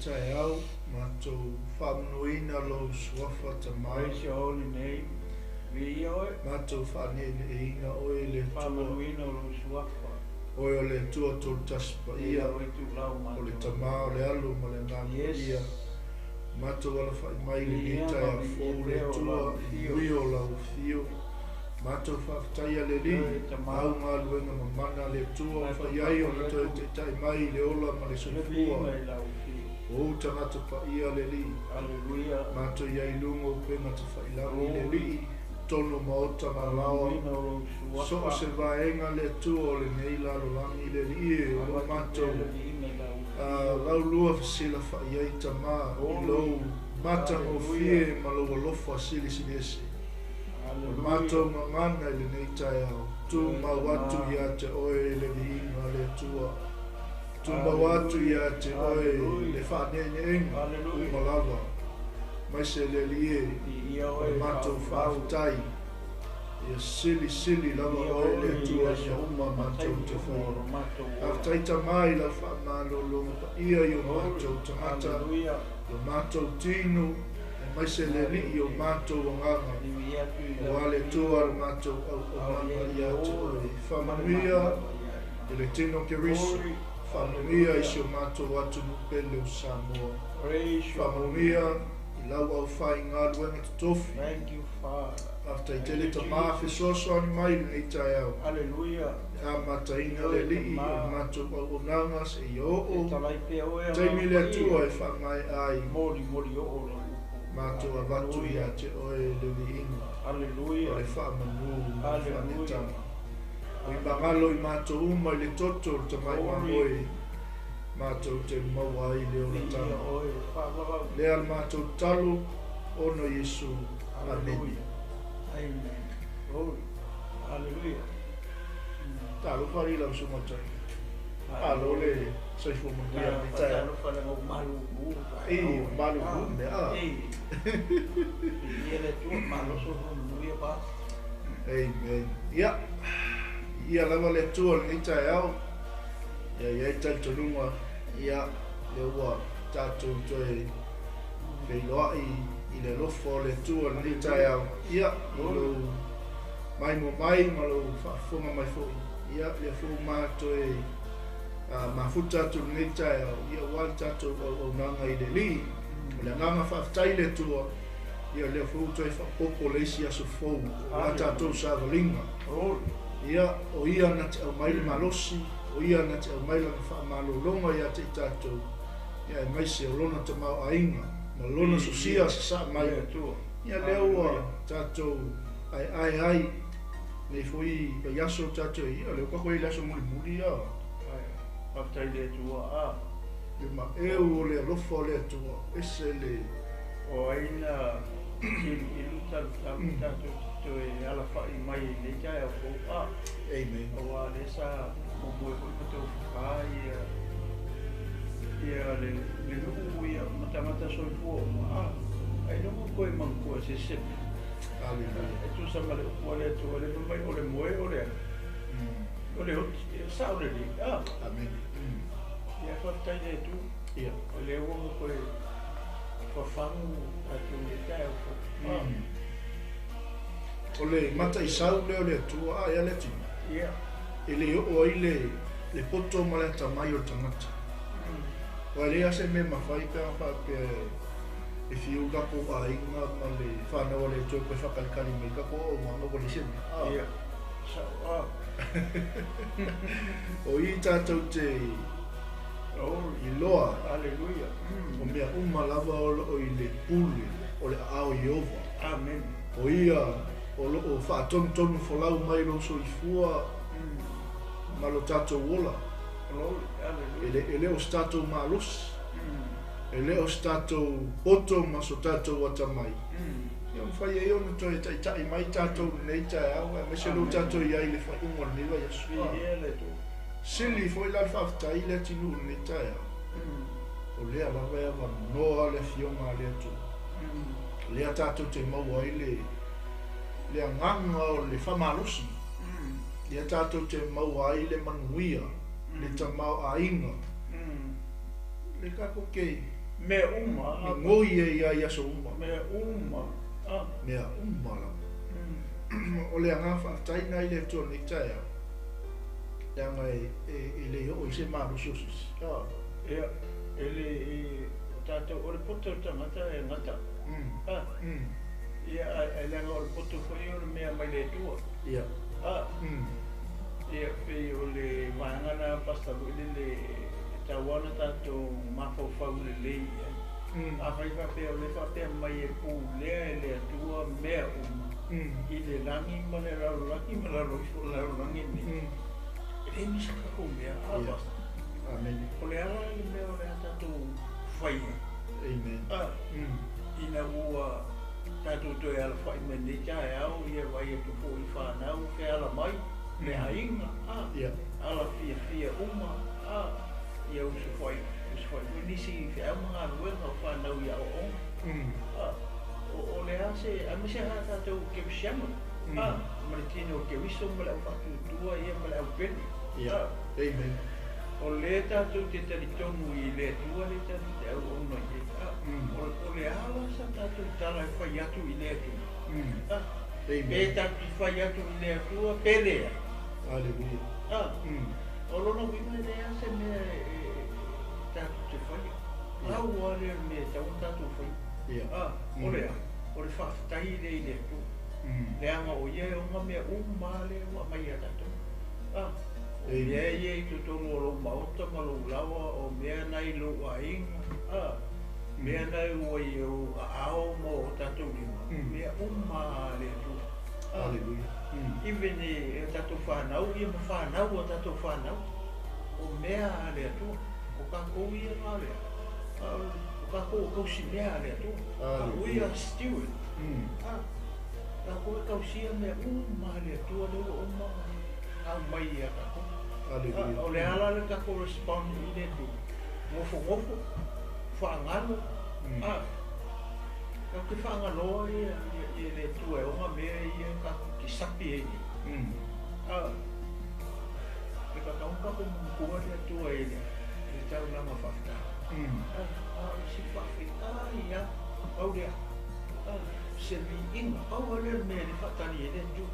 taeao, matou faamanuina Lou Suafa Tama. Praise your holy name. Viia oe. Matou faaneeneeina Oe le Atua. Faamanuina o lou Suafa. Oe o le Atua Tolutasi Paia, Viia oe Tuulau o le matou. Tama, o le Alo ma le Agaga Yes. Paia. Matou alafai mai lenei Viia ma taeao viia fou le pea o Atua lau i afio. manuia o Lau afio. Matou faafetaia le Alii, Oe Tama. au galuega mamana a le Atua ua Matou fai ai ona faafetai toe atu. taitai mai i le ola ma le Le soifua. viiga i lau afio. O ou tagata paia le Alii. Hallelujah. Matou i ai i luga o upega tafailagi le Glory. Alii, totonu o maota ma laoa. Faamanuina o lou So o Suafa. se vaega le Atua o lenei lalolagi le Alii e, o lo Avatu pea matou le viiga i lau afio. laulua fesilafai ai Tama i Glory. lou matagofie Hallelujah. ma lou alofa silisiliese. O le Hallelujah. matou gagana i lenei taeao, Oe tumau atu Tama. ia te oe le viiga le Atua. Tumau atu Hallelujah. ia te oe le Hallelujah. faaneeneega Hallelujah. uma lava. Maise le Alii e, Viia o le oe matou faauvau. faafetai. Ia silisili lava Viia oe le oe i Atua aso mea uma uma ma matou taimi te uma o faia. lo matou ola. Faafetai Tama i lau faamalologa paia i o Glory. matou tagata, Hallelujah. i o matou tino, aemaise le Alii i o matou agaga. Viia atu i lau Aua le afio. Atua le matou Ao auaunaga ia ia te ola. oe. Ma le Faamanuia malama ia i le tino Keriso. Glory. Faamanuia i Hallelujah. si o matou atunuu pele o Samoa. Praise your holy Faamanuia name. i lau aufaigaluega totofi. Thank you, Father. Faafetai Thank tele you, Tama Jesus. fesoasoani mai lenei taeao. Hallelujah. Le amataina le Oe Alii o le Tama. matou auaunaga seia E oo. talai pea oe Taimi agaga le Atua paia. e faamaea ai. Moli moli oo lau upu. Matou avatu ia Hallelujah. te oe le viiga. O Hallelujah. le faamanu ma le Hallelujah. faanetaga. O i magalo i matou uma i le toto o le tamai Glory. mamoe. Matou te maua ai le Viia olataga. oe faavavau. Lea le matou tatalo, ona Iesu. Amene. Hallelujah. Amen. Glory. Hallelujah. Talofa i lau sumatai. Alo Hallelujah. le soifua manuia lenei taeao. Talofa le au malulu E taeao. malulu mea. E. Viia le Atua maloso manuia pa. Amen. Ia, ia lava le Atua lenei taeao. Ia i ai talitonuga, ia, le ua tatou toe feiloai i le alofa o le Atua lenei taeao. Ia, i lou maimoa mai ma lou faafofoga mai foi. Ia, lea foi ua matoe mafuta atu lenei taeao. Ia, ua le tatou auaunaga i le Alii. O le agaga faafetai le Atua. Ia, lea foi ua toe faaopoopo le isi aso fou o la tatou Hallelujah. savaliga. Glory. Ia, o ia na te aumai le malosi, o ia na te aumai lana faamalologa ia te i tatou. Ia, aemaise o lona tamaoaiga ma lona Viia sosia sasaa mai. le Atua. Ia, lea ua Hallelujah. tatou aeae ai nei foi vaiaso tatou ia, lea ua tatou i le aso mulimuli ia. Ai, faafetai le Atua. Ah, Le maeu o le alofa o le Atua, ese le o ai na iluilu talutalu tatou te toe alafai mai i lenei taeao fou. Ah, Amen. auā lea sa momoe foi ma taufafā ia ia le le nuu ia ma tagata soifua uma. Ah, ailoga koe manatua se se Hallelujah. e tusa ma le upu a le Atua le fai mai o le moe o le o le oti e sao lelei. Ah, Amen. ia faafetai le Atua. Ia. O lea ua koe fafagu tatou i le taeao fou. Ah, O le mataisau lea o le Atua, a ia le tino. ia. E le oo ai le poto ma le atamai o le tagata. Ua leai lava se mea mafai pe ana faapea e fiu tatou aiga ma le whanau a le Atua koe whakalikali mai tatou auaunaga ua leai se mea. Ah. Ia. Sao ah. O i tatou te Glory. iloa Hallelujah. o mea uma lava o loo i le pule o le aao Ieova. Amen. O ia o loo faatonutonu folau mai lou soifua ma lo tatou ola. Glory. E Hallelujah. le, e le o se tatou malosi. E le o se tatou poto ma so tatou atamai. Ia mafai ai ona toe taitai mai tatou lenei taeao, aemaise lou Amen. tatou i ai i le faaiuga o lenei vaiaso. Viia le Atua. Sili foi la le faafetai i le atunuu lenei taeao. O lea lava e avanoa le afioga a le Atua. Lea tatou te maua ai le le agaga o le faamalosi. Lea tatou te maua ai le manuia, le tamaoaiga. Le tatou ke Mea uma. Gigoi ai lava i aso uma. Mea uma. Mea uma lava. O le agaga faafetai lena i le Atua i lenei taeao, leaga e le oo i se malosi o se isi. Ia, e le i, o tatou, o le poto o le tagata e gata. Ia, ae leaga o le poto foi o le mea mai le Atua. Ia. Ia, pei o le vaega lena Pastor foi lele e tatau lava ona tatou mafaufau lelei i ai. Afai faapea o lea e faapea mai e pulea e le Atua mea uma i le lagi ma le lalolagi ma lalo ifo o le lalolagi lenei, e leai ma se tatou mea, a Pastor? Amene. O le a la le mea o le a tatou fai ai? Amen. Ina ua tatou toe alafai mai nei taeao, ia vaai atu foi i fanau feala mai, le aiga, ala fiafia uma, ia usufai, usufai foi nisi i feau ma galuega o fanau i aoaoga. O le a se, aemaise lava tatou kerisiano, ma le tino o Keriso ma le au faatuatua ia ma le au pele. Amen. O lea tatou te talitonu i le Atua lea tatou te auauna i ai. O le a la sa tatou tala e fai atu i le Atua? Pe tatou te fai atu i le Atua pe leai. Aleluia. O lona uiga e leai lava se mea e tatou te faia. Pau lava lea o le mea e tatau ona tatou faia. O le a? O le faafetai lea i le Atua. Leaga o Ia e ona mea uma lava lea ua aumai ia tatou. O mea ia i totonu o lou maota ma lou laoa, o mea na i lou aiga, mea na ua i ou aao ma o tatou lima, mea uma a le Atua. Aleluia. Even i a tatou fanau ia ma fanau a tatou fanau, o mea a le Atua. O tatou ia na lea, o tatou o tausimea a le Atua. We are steward. Tatou e tausia mea uma a le Atua lea ua uma ona aumai ia tatou. Aleluia. O le a la le tatou respond i le Atua? Nofonofo, faagalo, tatou te faagaloa ia le Atua e ona mea ia tatou te sapi ai nei. E tatau ona tatou manatua le Atua i le taulaga faafetai. A o le isi faafetai lava, pau lea. Se viiga, pau lava lea o le mea e le faatali ai le Atua.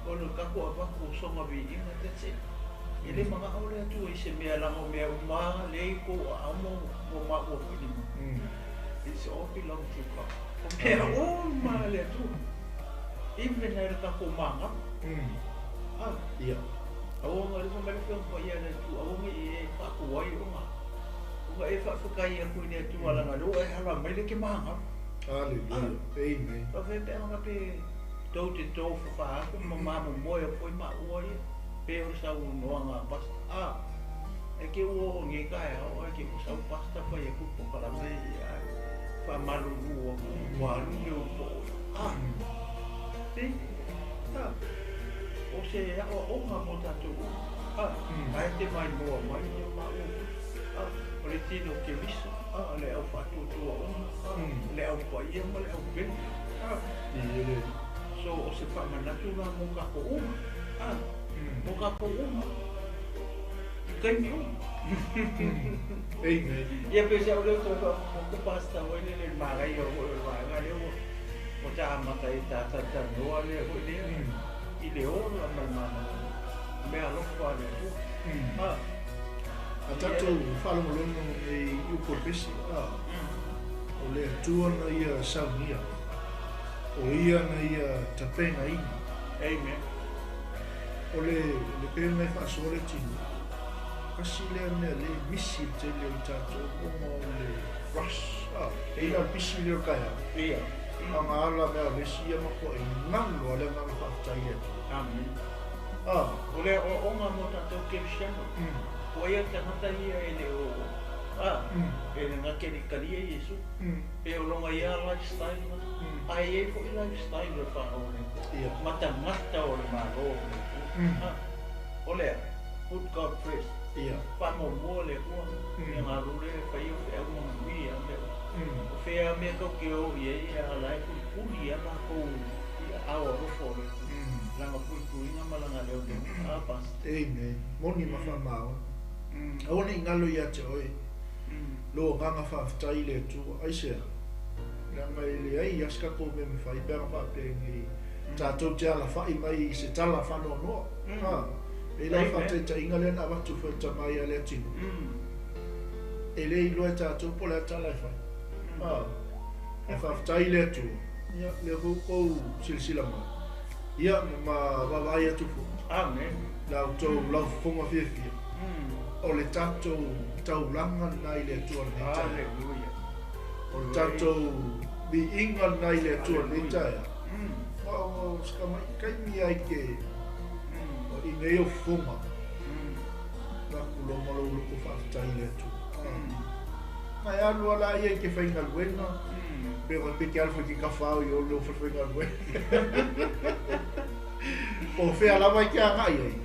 O le tatou avatu o sona viiga, that's it. E le manao le Atua i se mea leaga o mea uma lava lea i tou aao ma maua foi lima. It's all belong to God. O mea uma a le Atua. Even ai le tatou magalo. Aua nga le fai mai le Afioga Paia a le Atua, aua ne i e faatuai ona. Ona e faafetai atu i le Atua leaga lea ua e hala mai le ke magalo. Aleluia. Amen. Faafetai pe ana pe tou te tofafa atu ma mamomoe atu foi maua ia pe o le saunoaga a pastor. E ke ua oo nei taeao ae ke ua sau pastor fai atu polokalame ia ae faamalulu atu ua alu le po o. O se aoaoga mo tatou uma. Ae te maimoa mai ia maua foi. O le tino o Keriso, le au faatuatua uma, le au paia ma le au pele. So o se faamanatu la mo tatou uma. Mo tatou uma. I taimi uma. Amen. Ia pe se au lea toe faafofoga pastor foi lele i le manaia foi o le vaega lea ua ta amata ai ta talatalanoa lea foi lea i le ola ma le malamalama. Mea alofa a le Atua. A tatou faalogologo nei i upu o le pese, o le Atua na ia saunia, o ia na ia tapenaina. Amen. O le pei ona e faasoa le tino, tasi lea mea lea e misi i le tele o i tatou ona o le rush, e i ai la le pisi lea o le taeao. Ia. Aga ala mea o le isi ia matuai galo a le agaga faafetai i le Atua. Amen. O le aoaoga mo tatou kerisiano, ua ia le tagata ia e le o e le gate le talia Iesu. Pe o lona ia lifestyle na, ae i ai foi lifestyle o le fanau o le Atua. Ma tagata o le Malo o le Atua. O lea, put God first. Faamuamua le Atua, mea galue e fai o feau ma manuia mea uma. O fea mea tou te o i ai a la e puipui lava latou i aao alofa o le Atua. Lana puipuiga ma lana leoleoga. Pastor. Amen. Moni ma faamaoni. Aua ne i galo ia te oe. Lou agaga faafetai i le Atua. Aisea? Leaga e leai lava se tatou mea e mafai pe ana faapea nei tatou te alafai mai i se tala faanoanoa. A, e i ai la faataitaiga lea na avatu foi e le tama ia Leatinuu, e le iloa e tatou po o le a tala e fai. A, ae faafetai i le Atua, ia, lea foi ua outou silasila mai, ia, ma ma vaavaai atu foi. Amen. La outou laufofoga fiafia. O le tatou taulaga lena i le Atua i lenei taeao. Aleluia. O le tatou viiga lena i le Atua i lenei taeao. Aua o se tamai taimi lava i ke i nei ou fofoga, avatu loa ma lou loto faafetai i le Atua. Ma e alu lava laia i ke faigaluega, pe pe ke alu foi i ke tafao i o le faigaluega. Po o fea lava i ke agai ai,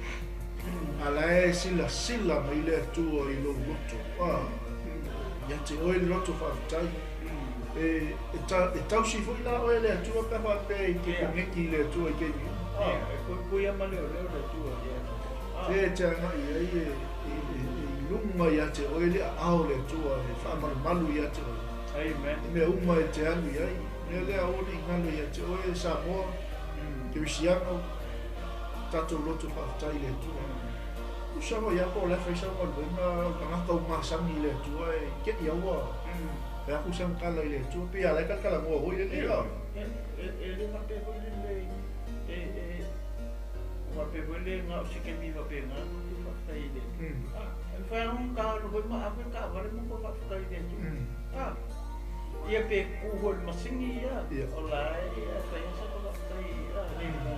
a la e silasila mai le Atua i lou loto. Ia te oe le loto faafetai. E tausi foi la oe e le Atua pe a faapea i te koneti i le Atua i taimi uma. E puipuia ma leoleo le Atua. Se e te agai ai e i luga ia te oe le aao o le Atua e faamalumalu ia te oe. Amen. I mea uma e te alu i ai. Mea lea aua ne i galo ia te oe Samoa, Kerisiano, tatou loto faafetai i le Atua. Tusa foi lava po o la e fai sau galuega o le tagata ua masani i le Atua e te i aua fai atu sana tala i le Atua pei a la e talatalanoa foi le la. E le faapea foi le e e faapea foi le na o se taimi faapena na te faafetai i le Atua. E mafai lava ona ta alu foi ma ave le taavale ma toe faafetai i le Atua. Ia pe ku foi i le masini ia, o la e fai lava sa faafetai le mo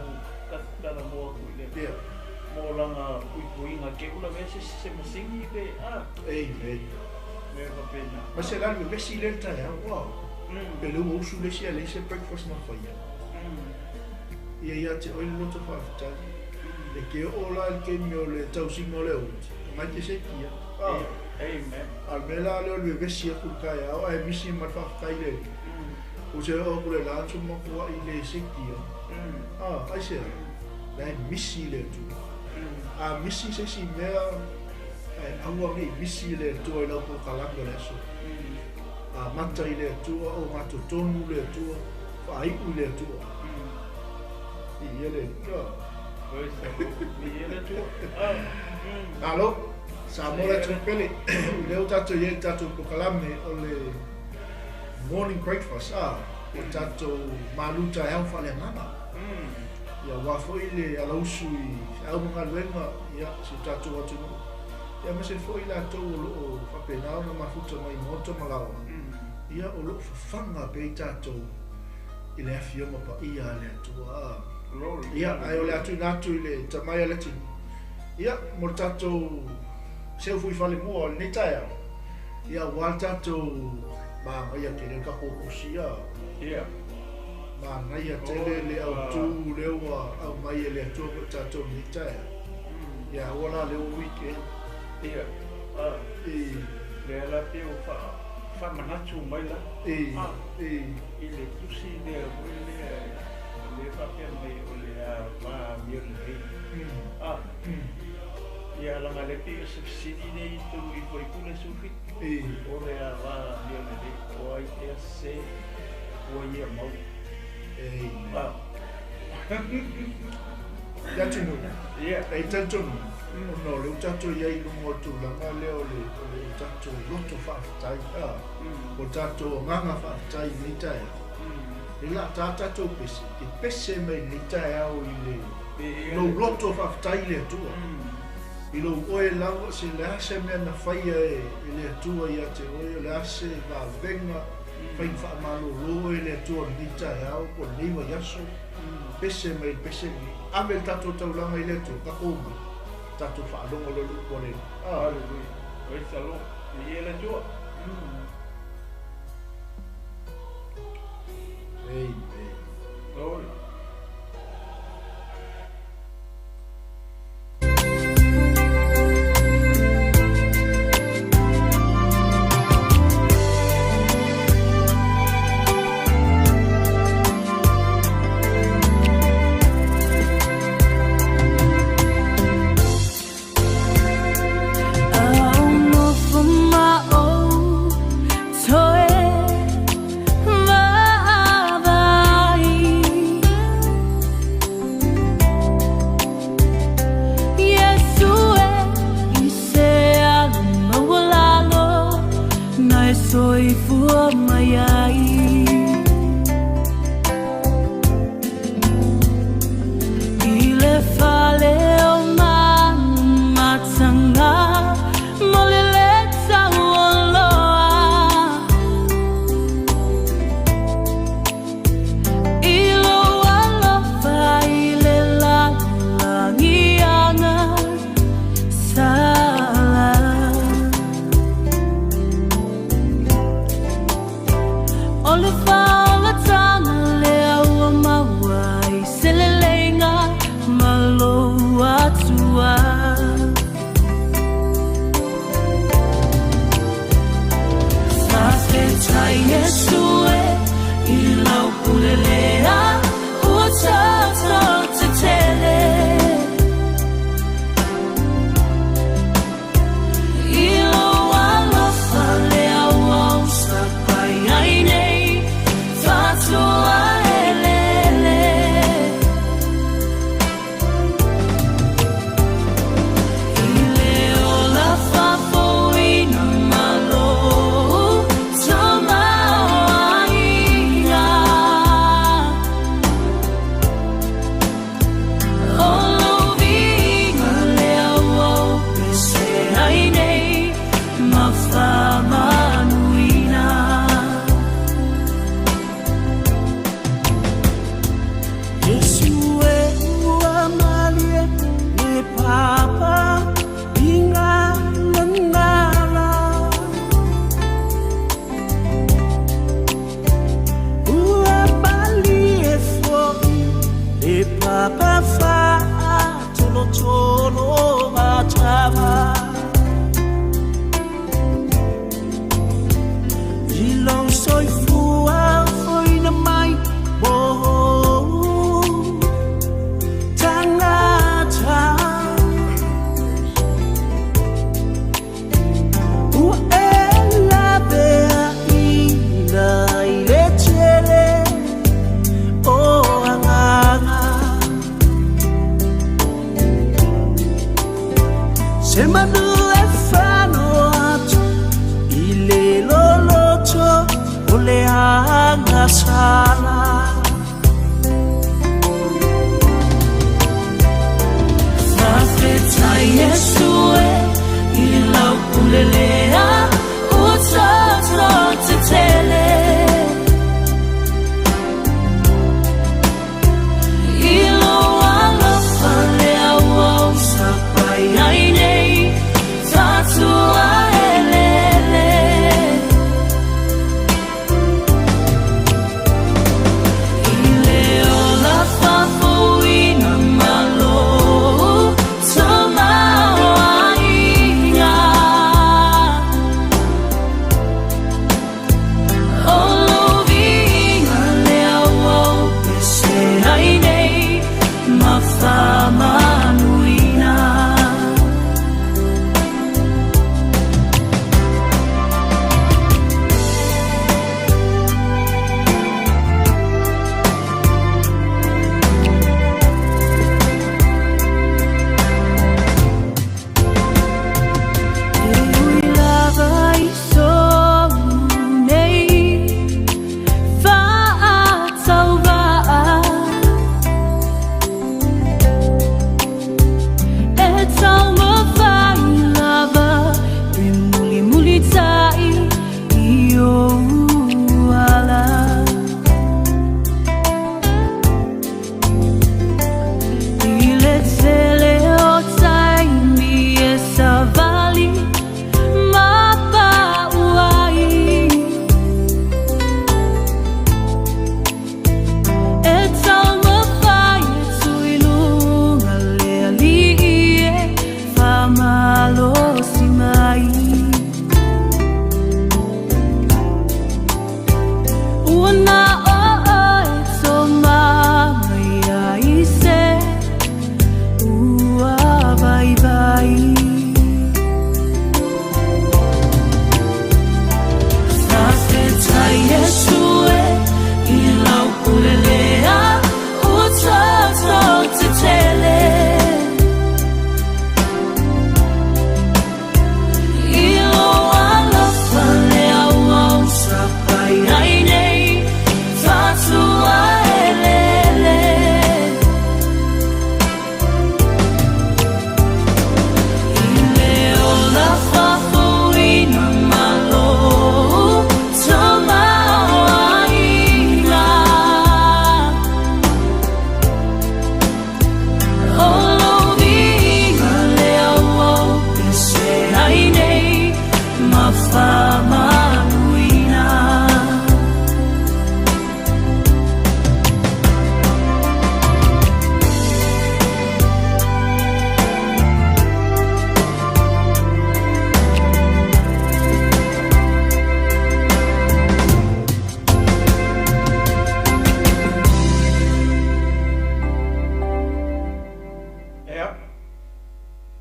talanoa atu i le Atua. Mo lana puipuiga te i ua lavea se masini pe a. Amen. Mea faapena. Ma se la le vevesi lea i le taeao, ua pe le ua usu le isi ae leai se breakfast na faia. Ia ia te oe le loto faafetai. E ke oo la i le taimi o le tausiga o le aoauli, aumai te sekia. Amen. A o le mea la lea o le vevesi atu i le taeao ae misi ma le faafetai i le Alii. Ou te oo atu i le lunch ua matuai le sekia. Aisea? La e misi le Atua. A misi se isi mea, ae aua ne i misi le Atua i lau polokalame o le aso. Amata i le Atua, ogatotonu le Atua, faaiu i le Atua. Viia le Atua. Viia le Atua. Malo, Samoa le atunuu pele. O lea ua tatou i ai i le tatou polokalame o le morning breakfast, a, o le tatou malu taeao faaleagaga. Ia aua foi le alausu i feau ma galuega, ia, si o tatou atunuu. Ia aemaise foi i latou o lo o faapena ona mafuta mai i maota ma laoa, ia, o lo o fafaga pea i tatou i le Afioga Paia a le Atua. A. Ia, ae o le a tuuina atu i le tamai a le atunuu, ia, mo le tatou seu fuifalemua o lenei taeao, ia, aua le tatou manaia tele le tatou tusi, a. Ia. Manaia tele le autu lea ua aumai e le Atua mo i tatou i lenei taeao. Ia, aua la lea ua weekend. Ia, a. Lea la pei ua faamanatu mai la. I le tusi lea foi lea lea faapea mai o le ava amio lelei. A. Ia leaga lea pei o se fesili lea i totonu i Fuaipule 17. O le ava amio lelei, o ai ea se ua ia mau. Amen. A. Le atunuu. Ia. E talitonu, ona o lea ua tatou i ai i luga o le tulaga lea o le tatou loto faafetai, a, o le tatou agaga faafetai i lenei taeao. E la ta tatou pese, e pese mai i lenei taeao i le lou loto faafetai i le Atua. I lou oe lava, se le a se mea na faia e le Atua ia te oe, o le a se vavega faiga faamalolo oe e le Atua i lenei taeao po o lenei vaiaso, pese mai i le pese lenei. Ave le tatou taulaga i le Atua, tatou omai, tatou faalogo loa i le upu a le Alii. Hallelujah. Praise the Lord. Viia le Atua. Amen. Glory. soifua mai ai. I le fale o Manumatanga mo le le taualoa. I lou alofa i le lalolagi agasala. O le faaolataga lea ua maua i se leleiga ma lou Atua. Faafetai Iesu e i lau pule lea ua tatou tetele. I lou alofa lea ua usapai ai nei fatuaelele. I le ola faafouina ma lou tamaoaiga. O lou viiga lea ua ou pese ai nei ma faamanuina. Iesu e ua malie le papa inga lagala. Ua malie fo'i le papa fa'atolotolo matava. I lou soifua fo'ina mai mo tagata. Ua e laveaʻina i le tele o agaga. Se manu e fano atu i le loloto o le agasala. Faafetai Iesu e i lau pule lea ua tatou tetele. I lou alofa lea ua usapai ai nei fatuaelele.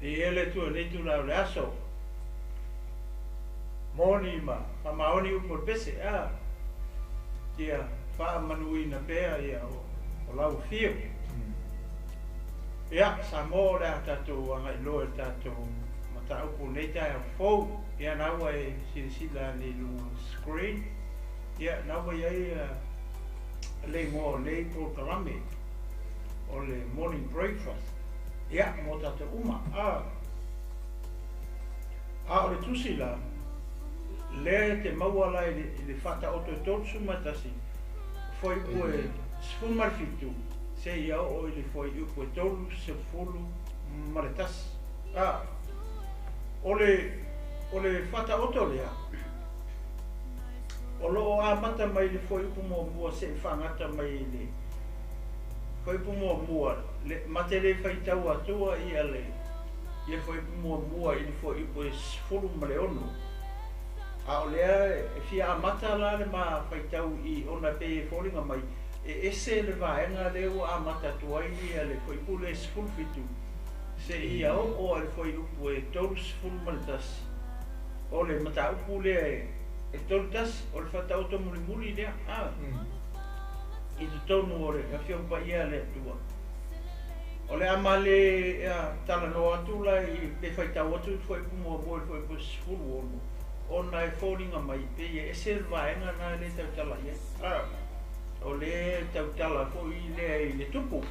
Viia le Atua i lenei itula o le aso. Moni ma faamaoni upu o le pese, a ia faamanuina pea ia o lau afio. Ia, Samoa o le a tatou agai loa i le tatou mataupu i lenei taeao fou. Ia, na ua e silasila ane i luga o le screen, ia, na ua i ai le igoa o lenei polokalame o le morning breakfast, ia, mo tatou uma. A, a o le tusi la, lea e te maua la i le, i le Faataoto e 31, fuaiupu e 17 seia oo i le fuaiupu e 31. A, o le, o le Faataoto lea, o lo o amata mai i le fuaiupu muamua seia faagata mai i le fuaiupu muamua, le, ma te le faitau atua ia le, ia le fuaiupu muamua i le fuaiupu e 16. A o lea e fia amata la le ma faitau i ona e pei e foliga mai e ese le vaega lea ua amata atu ai ia le fuaiupu lea e 17 seia oo i le fuaiupu e 31. O le mataupu lea e 31, o le Faataoto mulimuli lea a i totonu o le Afioga Paia a le Atua. O le a ma le talanoa atu la i pe faitau atu i le fuaiupu muamua i le fuaiupu e 16, ona e foliga mai pei e ese le vaega na lea e tautala i ai. O lea e tautala foi lea i le tupu.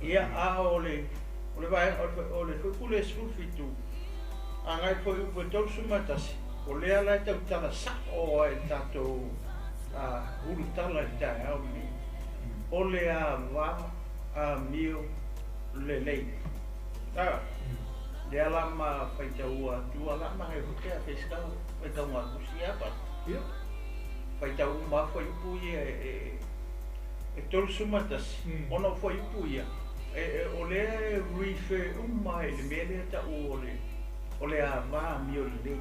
Ia, a o le o le vaega o le fuaiupu lea e 17 agai i le fuaiupu e 31, o lea la e tautala sa'o ai i le tatou ulutala i le taeao lenei, o le ava amio lelei. A, lea la ma faitaua atua la ma he hote a feska faitauga tusi a pa. Ia. Faitau uma lava fuaiupu ia e 31, ona o fuaiupu ia, o lea e refer uma i le mea lea e tau o le ava amio lelei.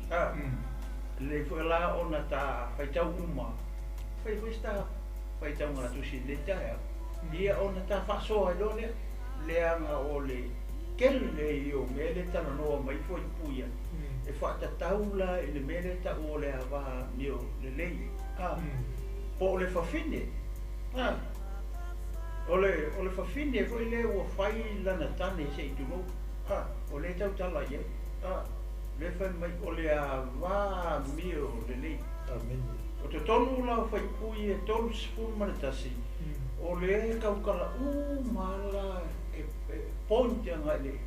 A, lelei foi la ona ta faitau uma, fai foi si ta faitauga tusi i lenei taeao, ia ona ta faasoa ai loa lea, leaga o le tele ia o mea lea e talanoa mai ai fuaiupu ia, e faatatau la i le mea lea e tau o le ava amio lelei, a, po o le fafine, a, o le, o le fafine foi lea ua fai lana tane se i tulou, a, o lea e tautala i ai, a, lea e fai mai o le ava amio lelei. Amene. O totonu la o fuaiupu ia e 31, o lea e tautala uma la e point agai i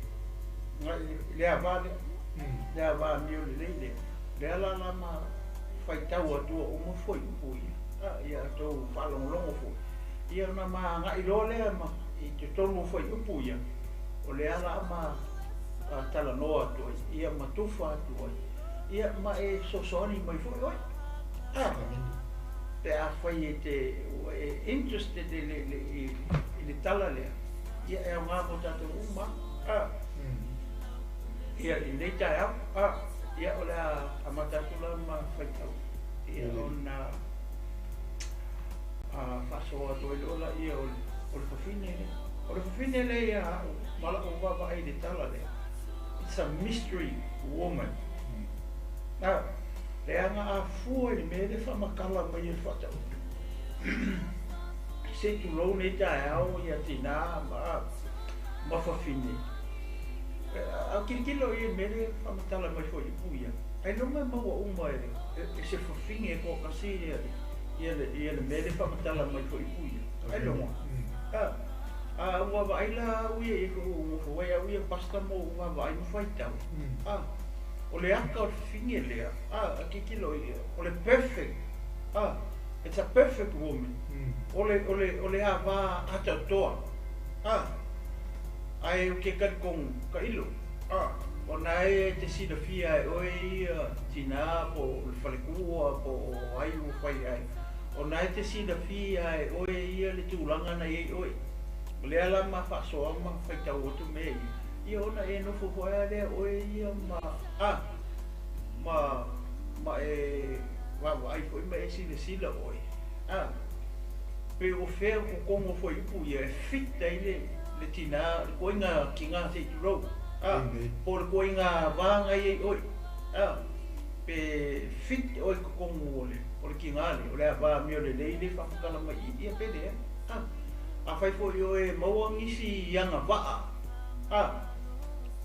le, le ava lea, le ava amio lelei lea. Lea la la ma faitau atua uma fuaiupu ia, a, ia outou faalogologo foi. Ia ona ma agai loa lea ma i totonu o fuaiupu ia, o lea la ma talanoa atu ai, ia ma tufa atu ai, ia ma e fesoasoani mai foi oe. A, pe afai e te ua e interested i le, i, i le tala lea, ia e aoga mo tatou uma. A, ia i lenei taeao, a, ia o le a amata atu la ma faitau, ia ona faasoa atu ai loa laia o le fafine lea. O le fafine lea ia au, ma la'u vaavaai i le tala lea, it's a mystery woman. A, leaga a fua i le mea lea e faamatala mai e le Faataoto, se i tulou nei taeao ia tinā ma fafine, a tilotilo i le mea lea e faamatala mai fuaiupu ia, ailoga e maua uma e se fafine e toatasi ia le mea lea e faamatala mai fuaiupu ia, ailoga. A, ua vaai la au ia i lou nofo ai au ia pasta ma ou vaavaai ma faitau. A, o le aka o le fafine lea, a, a tilotilo i, o le perfect, a, it's a perfect woman. O le, o le, o le ava atoatoa, a, ae ou te talitonu tailo, a, ona e te silafia e oe ia tinā po o le faletua po o ai ua fai ai, ona e te silafia e oe ia le tulaga na i ai oe. O lea la ma faasoa ma faitau atu mea ia, ia ona e nofo foi lava lea oe ia ma, a, ma, ma e vaavaai foi ma e silasila oe, a, pe o fea o totonu o fuaiupu ia e fit ai le, Le tinā, le koiga kigā se i tulou, a, po o le koiga ava na i ai oe, a, pe fit oe i totonu o le, o le kigā lea, o le ava amio lelei lea e faamatala mai i i, ia pe leai, a. Afai foi oe e maua nisi agavaa, a,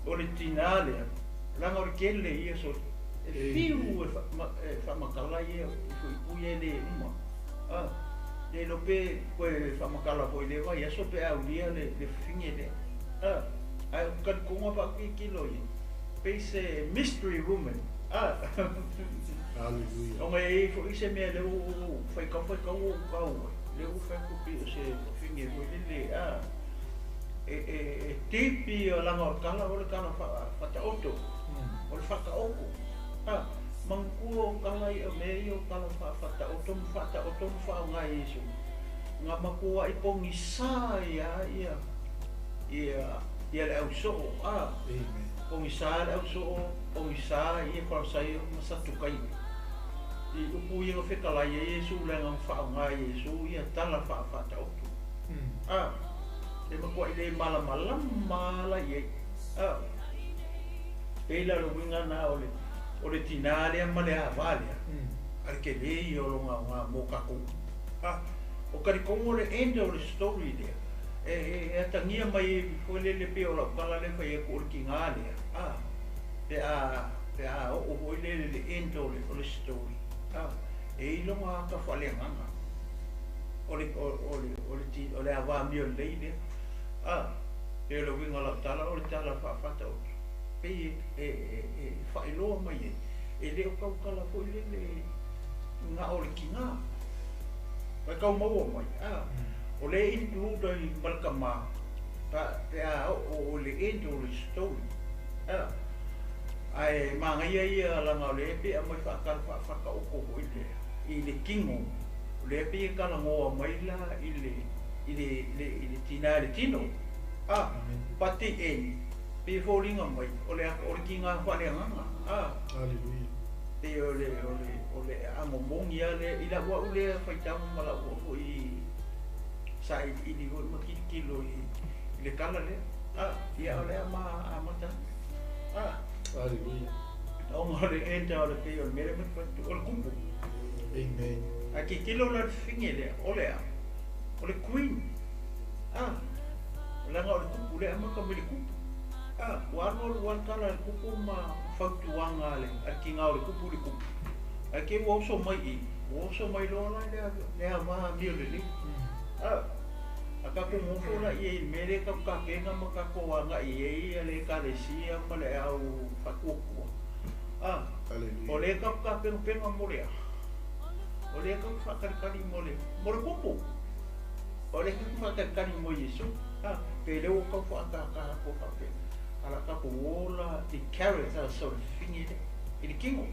o le tinā lea, leaga o le tele ia so, e fiu e e faamatala ia i fuipui e le uma, a. Le iloa pe toe faamatala foi i lea vaiaso pe a aulia le le fafine lea, a. Ae ou te talitonu lava au tilotilo i ai, pei se mystery woman, a. Hallelujah. Ona e i ai foi se mea lea ua ou faitau faitau ua ou tau ai, lea ua fai atu pei o se fafine foi lele, a, e, e, e deep ia leaga o le tala o le tala faataoto, o le faataoto, a. Manatua o tala ia, o mea ia o tala faataoto ma faataoto ma faaaoga e Iesu, na matuai pogisa ai lava ia, ia, ia le ausoo, a. Amen. Pogisa le ausoo, pogisa ia Farisaio ma Satukaio. I upu ia na fetalai ai Iesu leaga na faaaoga e Iesu ia tala faafaataoto. A, e matuai le malamalama la i ai. A, pei la o le uiga lena o le, o le tinā lea ma le ava lea, a le tele ia o lona aoga mo tatou. A, o talitonu o le end o le story lea, e, e, e atagia mai ai foi lele pei o lau tala lea e fai atu o le tinā lea, a, pe a, pe a oo foi lele i le end o le, o le story, a, e i ai lona ata faaleagaga o le, o, o le, o le, o le ava amio lelei lea. A, pei o le uiga o lau tala, o le tala faa-Fataoto, pei e, e, e, e faailoa mai ai, e le o tautala foi lele na o le tinā. Ae tau maua mai, a, o lea e include ai ma le tamā, pa, pe a oo i le end o le story, a. Ae manaia ia leaga o lea e pei e aumai faatala faa-Fataoto foi lea i le tino, o lea pei e talanoa mai la i le, i le, le, i le tinā i le tino, a, but the end, pei e foliga mai o le, o le tiga faaleagaga, a. Hallelujah. Pei o le, o le, o le aano moni lava lea i lau au lea faitau ma lau oo foi sailiili foi ma tilotilo i, i le tala lea, a, ia o le a ma amata atu, a. Hallelujah. Ona o le end o le pei o le mea lea ma te fai atu, o le kupu. Amen. Ae tilotilo la i le fafine lea, o le a? O le queen, a, leaga o le kupu lea e amata mai le kupu. A, ua alu alu lava le tala a le kupu ma fautuaga a le, a le tiga o le kupu i le kupu. Ae te i ua oso mai i, ua oso mai loa la le, le ava amio lelei. A, a tatou nofo la i ai i le mea lea e tatou tapena ma tatou agai i ai le Ekalesia ma le au faatuatua. A, o lea tatou tapenapena mo le a? O lea tatou faatalitali mo le, mo le kupu. O lea tatou faatalitali mo Iesu. A, pe lea ua tau faatātā atu faapea, a la tatou ola i character o le fafine lea, i le tino.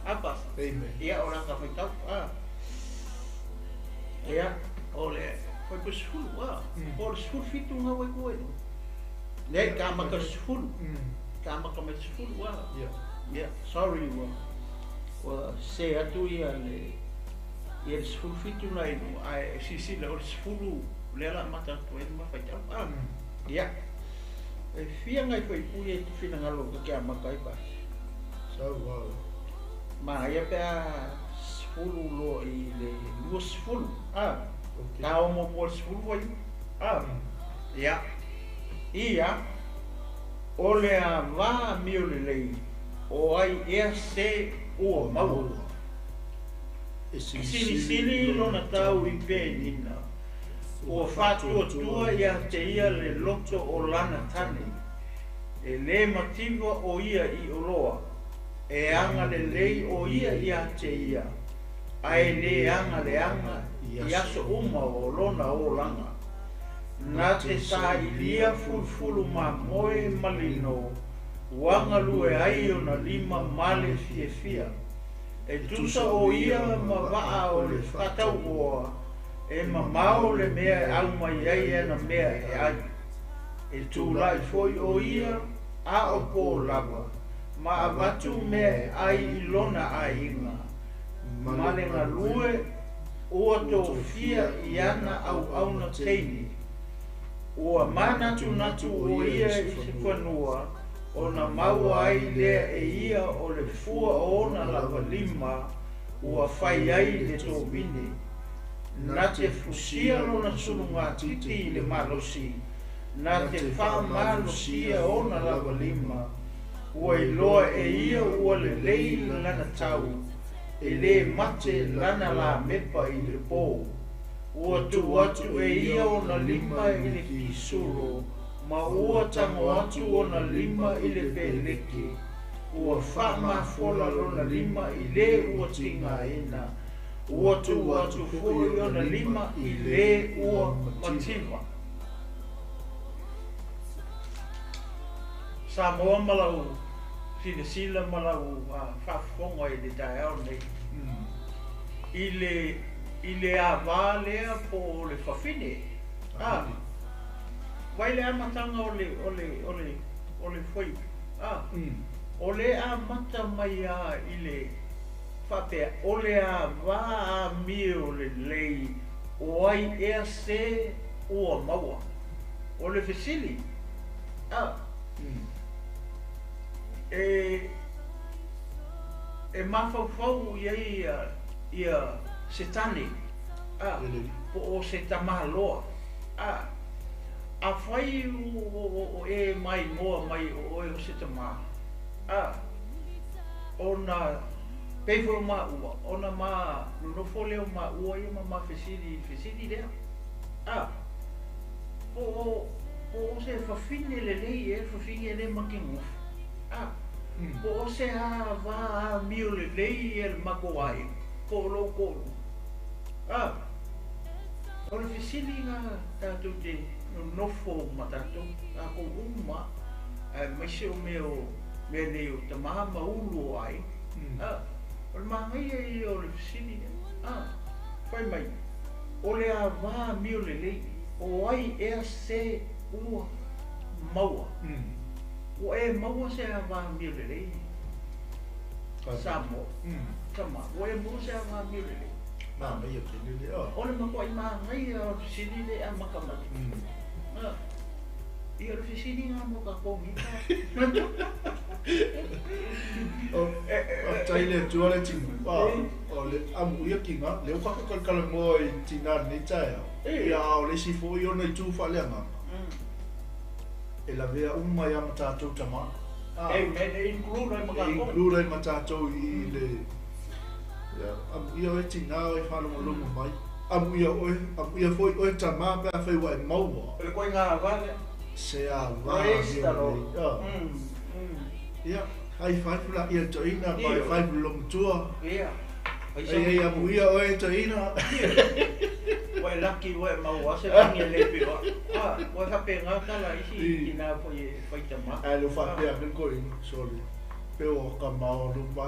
A, Pastor? Amen. Ia, o la ta faitau. A, ia, o le fuaiupu 10, a, po o le 17 na ua i tua i luga. Leai, ta amata i le 10. Ta amata mai i le 10, a. Ia, sorry ua, ua sese atu ia le, ia le 17 na i luga, ae silasila o le 10 lea o le a amata atu ai le ma faitau. A, ia. E fia nai fuaipui e te finagalo ta te amata ai, Pastor? Sau vao. Manaia pe a 10 loa i le 20, a. Okay. Ta o muamua i le 10 fuaiupu, a. Ia. Ia, o le ava amio lelei, o ai ea se ua maua. E E silisili lona tau i penina, ua faatuatua ia te ia le loto o lana tane. E le mativa o ia i oloa, e agalelei o ia ia te ia, a e le agaleaga i aso uma o lona olaga. Na te sailia fulufulu mamoe ma lino, ua galue ai ona lima ma le fiafia. E tusa o ia ma vaa o le faatauoa, e mamao le mea e aumai ai ana mea e ai. E tulai foi o ia a o pō lava, ma avatu mea e ai i lona aiga, ma le galue ua tofia i ana auauna teine. Ua manatunatu ʻo ia i se fanua ona maua ai lea e ia o le fua o ona lava lima ua fai ai le tovine. Na te fusia lona sulugatiti i le malosi, na te faamalosia ona lava lima. Ua iloa e ia ua lelei lana tau, e lē mate lana lamepa i le pō. Ua tuu atu e ia ona lima i le kisulo, ma ua tago atu ona lima i le peleke. Ua faamafola lona lima i lē ua tigaina, ua tuu atu foi ona lima i lē ua mativa. Samoa ma lau silasila ma lau faafofoga i le taeao lenei i le ava lea po o le fafine. Vai le amataga o le o le o le o le fuaiupu. O le amata mai lava i le faapea, o le ava amio lelei o ai ea se ua maua. O le fesili, e mafaufau i ai ia se tane, po o se tamaloa. Afai o e maimoa mai o oe o se tamā, ona pei foi o maua, ona ma nonofo lea o maua ia ma mafesili i le fesili lea. Po o se fafine lelei ea le fafine lea ma te nonofo. Po o se ava amio lelei ea le matou aiga, po o lou toalua. O le fesili na tatou te nonofo ma tatou, tatou uma, aemaise o mea o mea nei o tamā ma ulu o aiga. O le manaia ia o le fesili lea. Fai mai, o le ava amio lelei, o ai ea se ua maua. Ua e maua se ava amio lelei, Samoa. Tama, ua e maua se ava amio lelei. Manaia tele lea. O le matuai manaia o le fesili lea e amata mai. Ia, o le fesili lena mo tatou nei. Faafetai i le Atua le tino. O le amuia tina, lea ua tatou talatalanoa i tina i lenei taeao. Ia, a o le isi foi ona itu faaleagaga, e lavea uma ai lava ma tatou tama. Amen, e include ai ma tatou. E include ai ma tatou i le, ia, amuia oe tina e faalogologo mai. Amuia oe, amuia foi oe tama pe afai ua e maua. O le koiga ava lea. Se ava Praise the Lord. Ia, high five la ia toeaina, high five le lomatua. Ia. Ei, ei, amuia oe toeaina. Ua e laki ua e maua se fagi e le pio. Ua e faapena tala isi tina foi e fai tama. Ae le o faapea ake le toeaina, sorry. Pe ua kama o luma.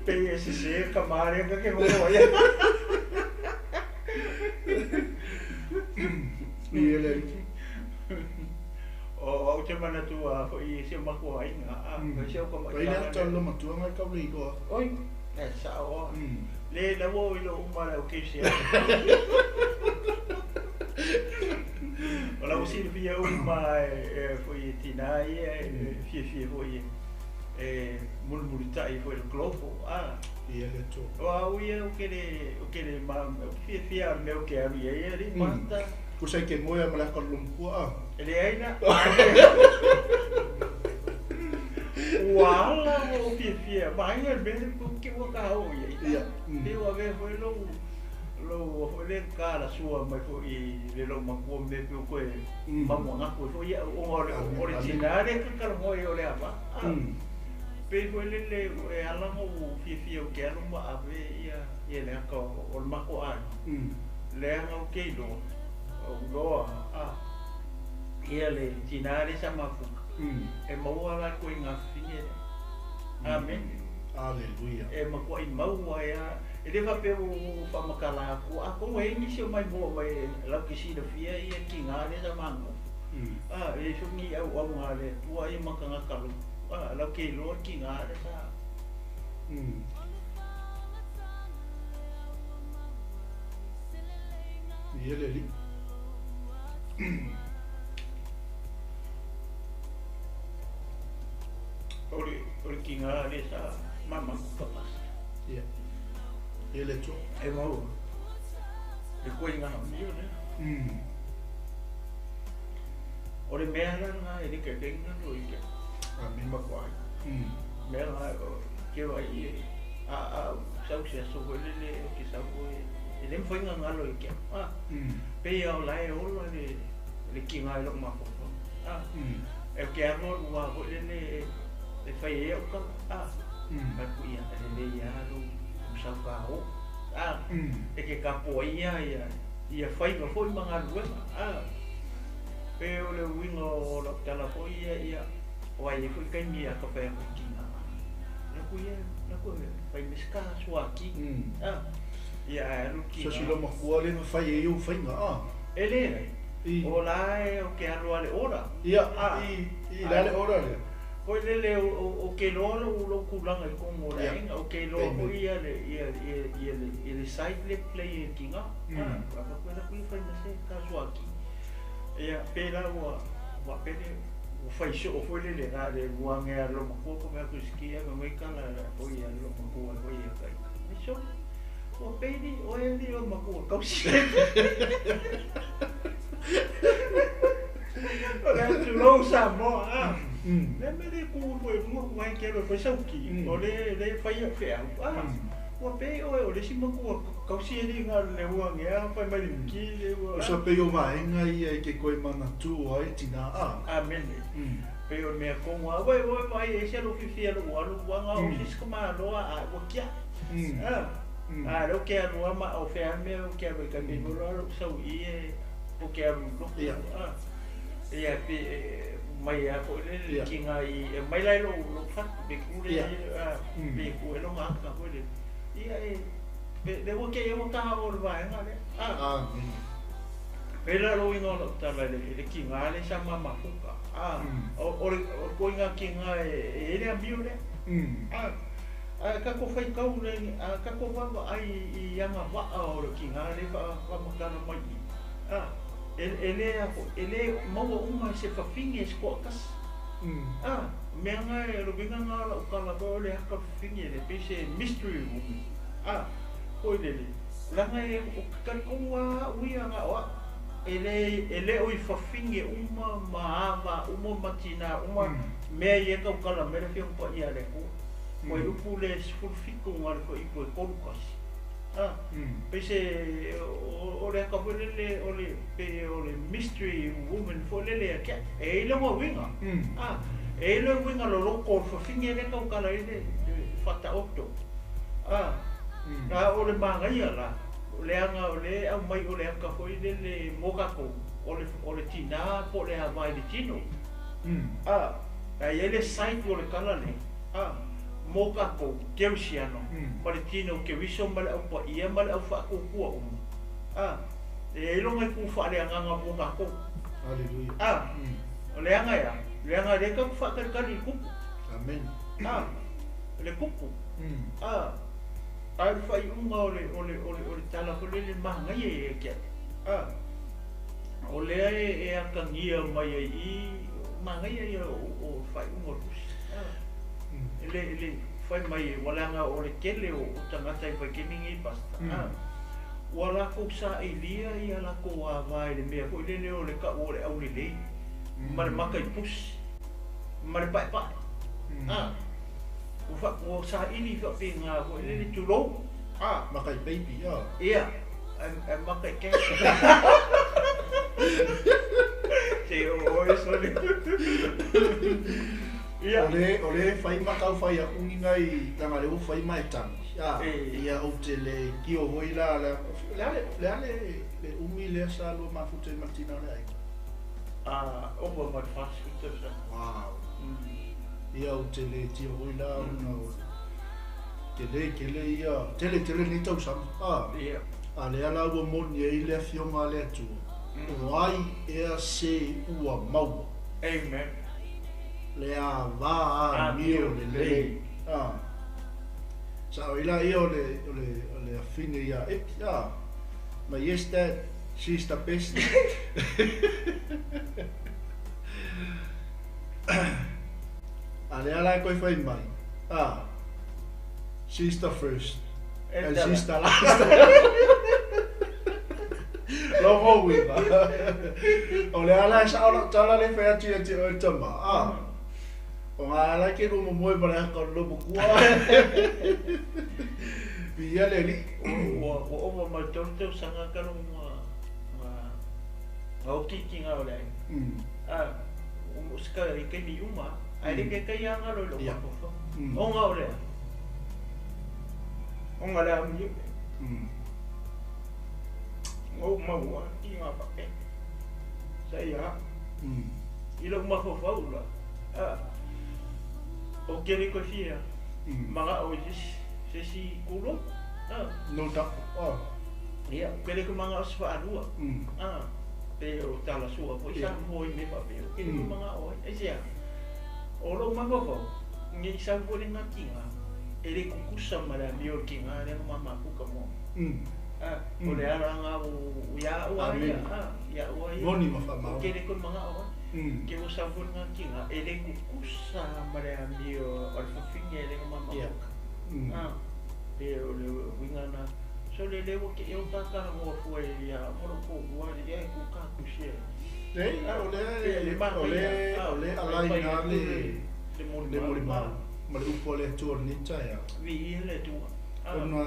Pei e sese kama lea ka ke nofo ai. I ele. O au te manatu a foi i si o matou aiga, a si au tamaitala. Ai le ata o le matua ngai kau le iloa. Oi, e sao a. Le laua o iloa uma le au keisi. O la ua silafia uma e foi e tina ia e fiafia foi e mulimulitai foi i le global, a. Ia le Atua. O au ia ou ke le, ou ke le ma, ou te fiafia a le mea ou ke alu i ai alii mata. Tusa i ke moe a ma le aka o le lomatua, a. E leai la. Ua ala ua ou fiafia, vaai le mea lea ou te ua ka oo i ai. Ia. Pei ua avea foi lou, lou foi lea talasua mai foi i le loomatua mea pei ua toe mamuagaku ai foi ia'u ona o le tinā lea e talatalanoa ai o le ava. Pei foi lele e ala ona ou fiafia ou te alu ma ave ia le ata o le matou aiga, leaga ou te iloa, ou iloa ia le tinā lea sa mafuta, e maua la le ituaiga fafine lea. Amene. Aleluia. E matuai maua ai lava. E le faapea ua ou faamatala atu, atonu e i ai nisi o maimoa mai latou te silafia ia tinā lea sa magogo. E leai foi ni auauna a le Atua ia ma tagata loto, latou te iloa le tinā lea sa. Viia le Alii. O le, o le tiga lea sa mamalu ka pasi. Ia. Ia le Atua. E maua. Le koiga amio lea. O le mea la lena e le taitai ona galo ia te au. Amene. Ma kuai. Mea lena ou te vaai e, a, a ou sau i se aso foi lele ou te sau foi, e le mafai ona galo ia te au. A, pei lava o la e ola le, le tiga i lou mafaufau. A, e ou te alu alu lava foi lele e fai ai au tala. A, fai atu, ia, e lelei lava lou sau tao'o. A, e te tapuaia ia, ia faiva foi ma galuega. A, pei o le uiga o lau tala foi ia, ia, aua e i ai foi taimi a ka fai atu i tina, la ku ia, la ku e fai mai se ta suati. A, ia ae alu le So tina. si lou makua lea na fai ai ou faiga, a? E leai, I. o la e o ke alu a le ora. Ia, A, i, i, le a le ora lea? Foi lele o ke iloa lou tulaga i totonu o le aiga, o ke iloa foi ia le ia ia ia le ia le side le play e le tiga. A, avatu ai la ku ia fai ma se ta suati. Ia, pe la ua faapea lea, ua fai soo foi lele na le ua agea le loomatua ko mea atu i ave mai tala foi a le loomatua foi ia ka ita. Ai sole, ua pei li oe alii o matua tausi. O le tulou Samoa, a. Le mea le ku foi mua ku vai ke alu e fai sau ki, o le le fai au feau, a. Ua pei oe o le isi matua tausi alii na le ua agea fai mai le ki le ua. O sa pei o vaega ia e ke koe manatu ai tina a. Amene. Pei o le mea tonu lava, ua ua vaai e ese lou fiafia i lou alu, ua na o se isi tamaloa a ua tiai. A, a o lea ou te alu lava ma o fea lava le mea ou te alu ai tai pei foi la lou sau i i e ou te alu i lotu. A, ia pei e mai lava foi lele le tiga i, e mai la i lou lou fatu pe ku le a, pe ku e lona aka foi lele. Ia e, lea ua kei ai ua taha o le vaega lea. A. Amene. Pēlā lou uiga o lau tala i le tiga lea sa ma mafuta. A, o le ituaiga tiga e i ai le amio lea. A, a tatou faitau le, a tatou vaavaai i agavaa o le tiga lea e faamatala mai i i, a, e le, e le maua uma e se fafine e se toatasi. A, mea na e, o le uiga lena o lau tala foi o le aka fafine lea, pei se mystery woman. A, foi lele, leaga e, ou te talitonu lava au ia na o au, e le, e le o i fafine uma ma ava uma ma tinā uma mea ia e tautala mai le Afioga Paia a le Atua. Fuaiupu le 17 na le fuaiupu e 31. A, pei se, o le aka foi lele, o le, pei o le mystery woman foi lele ia te au. E i ai lona uiga, a, e i ai le uiga loloto o le fafine lea e tautala ai le Faataoto. A, a o le manaia la, leaga o lea e aumai o le aka foi lele mo tatou, o le, o le tinā po o le ava i le tino. A, a i ai le site o le tala lea, a, mo tatou, kerisiano, ma le tino Keriso ma le Au Paia ma le Au Faatuatua uma. A, e i ai lona itu faaleagaga mo tatou. Haleluia. A, o le aga e a? Leaga lea tatou te faatalitali i le kupu. Amen. A, le kupu. A, a o le faaiuga o le, o le, o le, o le tala foi lele manaia ia te au. A, o lea e, e atagia mai ai i i, manaia ia o, o le faaiuga o le tusi. A, e le, e le fai mai ua leaga o le tele o, o tagata i vaitaimi nei Pastor. A, ua latou sailia ia latou ava i le mea foi lele o le tau o le aulelei ma le maka i pusi ma le paepae. A, ua fa, ua saili faapena foi lele, tulou. A. Maka i baby, a. Ia, ae maka i cash. Se o oe sole. Ia. O le, o le fai ma tau fai aku ni nai langa le ua fai ma e tagi. A, ia ou te le kio hoi la, le, le a le, le a le, le umi lea sa lua mafuta ai ma le tina o le aiga? A, ova ma le 40 tausaga. Wow. Ia ou te le tio hoi la ona o tele tele ia tele tele nei tausaga a Ia. A lea la ua moni ai le afioga a le Atua, o ai ea se ua maua. Amen. Le ava amio lelei. A. Sao ai la ia o le o le o le afine ia Epi a. Ma yes dad. She's the best. A lea la e koe fai mai, ah, she's the first and she's the last. Logo uiga. O lea la e sao lau tala le fai atu ia te oe tama, ah, o ngā ala ke lua momoe ma le haka o le lomo kua. Viia le Alii. Ua ova ma le 3 tausaga talu nga okikiga o le aiga. Ua sika i taimi uma, ae le taitai lava galo i lou mafaufau. Ona o le a? Ona le amio. Na ou maua kiga faapea. Sa ia au. I lou mafaufau la, ou te le toe fia manao i se isi kulo. No doubt. Ia, ou te le toe manao i se faalua. Pe o tala sua foi sa moe i mea faapea, ou te le toe manao ai. Aisea? O lou mafaufau, ne i sau foi lena tiga, e le tutusa ma le amio o le tiga lea na mamafuta mua. O le ala lena ia au lava ia, ia au lava ia. Moni ma faamaoni. Ou te le toe manao ai. Ke ua sau foi lena tiga, e le tutusa ma le amio a le fafine lea na mamafuta. Pe o le uiga lena. So le lea ua te eo ta talanoa fua ia au ma lou toalua, ia e tuka atu sia. Leai, o lea, o lea, o lea alai ina le molimau ma le upu a le Atua i lenei taeao. Viia le Atua. Ona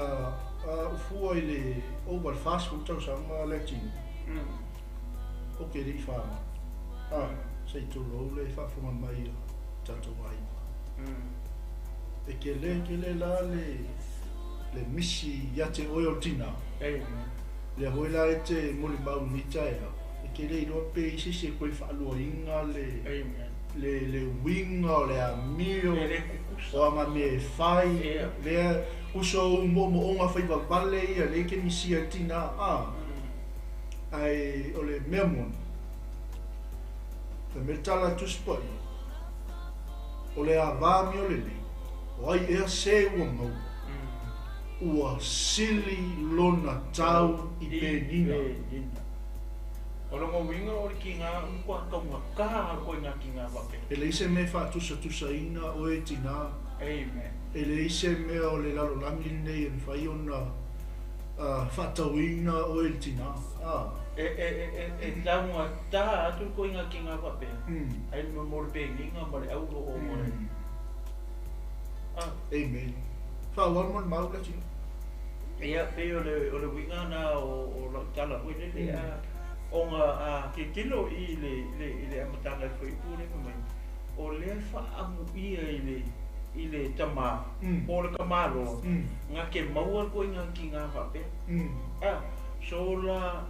a ufua i le ova i le 40 tausaga le tino, oke le i whanau. Se i tulou le faafofoga mai a tatou aiga. E kele kele la le le misi ia te oe o le tina. Lea foi la e te molimau i lenei taeao, e te le iloa pe i se isi e toe faaluaina le le le uiga o le amio o aga mea e fai, lea uso ou moomooga fai vavale ia lea e te misia e le tina, ae o le mea moni, fai mai le tala a Tusi Paia, o le ava amio lelei, o ai ea se ua maua, ua sili lona tau i penina. O lona uiga o le tiga u kua taugata koe i nga tiga faapea. E leai se mea e faatusatusaina oe e tina. Amen. E leai se mea o le lalolagi lenei e mafai ona faatauina oe i le tina. E taugata atu koe i nga tiga faapea, ai mo le penina ma le auro o le. Amen. Faaauau mo le mau le tino. Ia, pei o le o le uiga na o lau tala foi lele, a ona a tilotilo i le le i le amataga i le fuaiupu lea fai mai, o lea e faaamuia i le i le tamā po o le tamaloa na te maua le koiga tiga faapea. A, so la,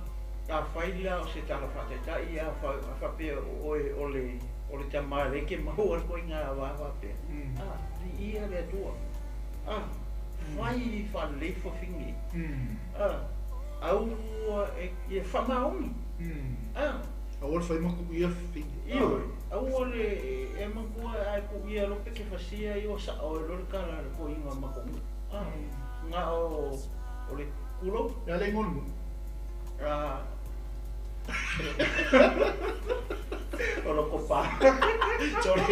afai la o se tala faataitai a faapea o oe o le o le tamā lea e te maua le koiga va faapea, a, viia le Atua. A, fai faalelei fafine. A, aua e ia faamaoni. A. Aua le fai ma kuuia fafine. Ioe, aua le e manatua a e kuuia loa pe te fasia ia ua sao ai loa le tala a le toeaina ma kou. A, na o o le kulou. E ala i ngolu nuu. A, o loko pa. Sorry.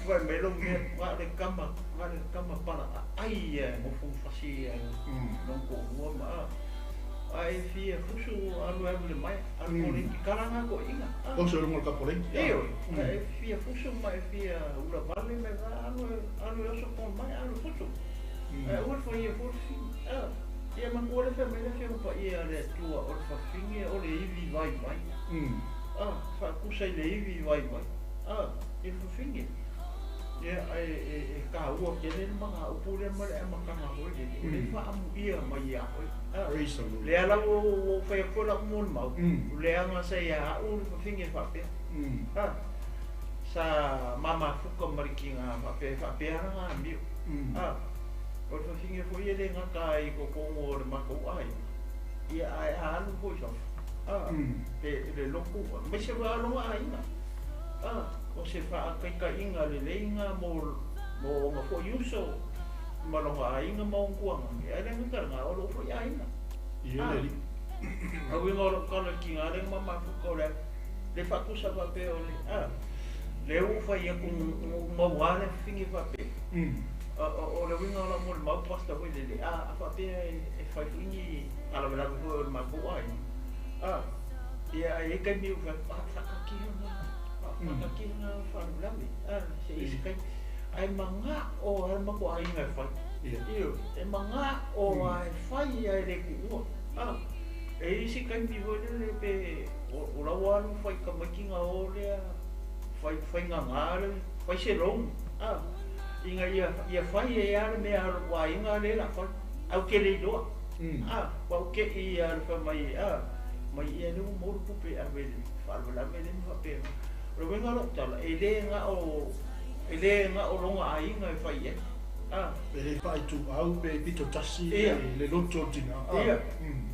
Fai mai lou mea, na o le kama, na o le kama pala aai ia e nofo ma fasi ia lona toalua ma a. A e fia fusu alu alu le mai, alu poleki, kala nga toeaiina. Oso i luga o le kapoleki. Ioe, a e fia fusu ma e fia ula vale ma alu alu e oso pona mai, alu fusu. Ae aua le faia fua le fafine. A, ia manatua le fai mai le Afioga Paia a le Atua o le fafine o le ivi vaivai. A, faatusa i le ivi vaivai. A, i le fafine. Ia, ae e taua tele le mataupu lea ma le amataga foi lele, o lea e faaamuia mai ia oe. A, lea la ua ou fai atu foi lau molimau, leaga sa ia au le fafine faapea. A, sa mamafuta ma le tiga faapea, e faapea lana amio. A, o le fafine foi e le gata ai i totonu o le matou aiga, ia ae a alu foi i fafo, a, le lotu, aemaise foi a lona aiga. A, o se faataitaiga lelei lena mo ona foi uso. Ma loga aiga ma ona tuagage, ae le gagalaga o lou foi aiga. Ia le alii. A uiga o lou tala i le tiga lea na mafuta o le a le faatusa faapea o le a lea ua fai atu na ou maua lava le fafine faapea. O le uiga o lau molimau pastor foi lele, a faapea e fai foi ni faalavelave foi o le matou aiga, a ia ae i ai taimi ua fai atu, a faataatia na, faataatia na faalavelave, a se i se taimi. Ae manao lava le matou aiga e fai. Ioe, e manao lava e fai ae le tuua. A, e i ai isi taimi foi lele pe o la ua alu fai tamaiti ona o lea fai faigaga le fai se loan a, ina ia ia fai ai lava le mea a lou aiga lea o le a fai. Ae ou te le iloa. A, ua ou te i lava i le fai mai a, mai ia lea ua maua le tupe e ave i le faalavelave lea ma faapena. O le uiga o lau tala, e le na o E le na o lona aiga e fai i ai. A. E le faaituau pe pito tasi le loto o le tina. A. Ia.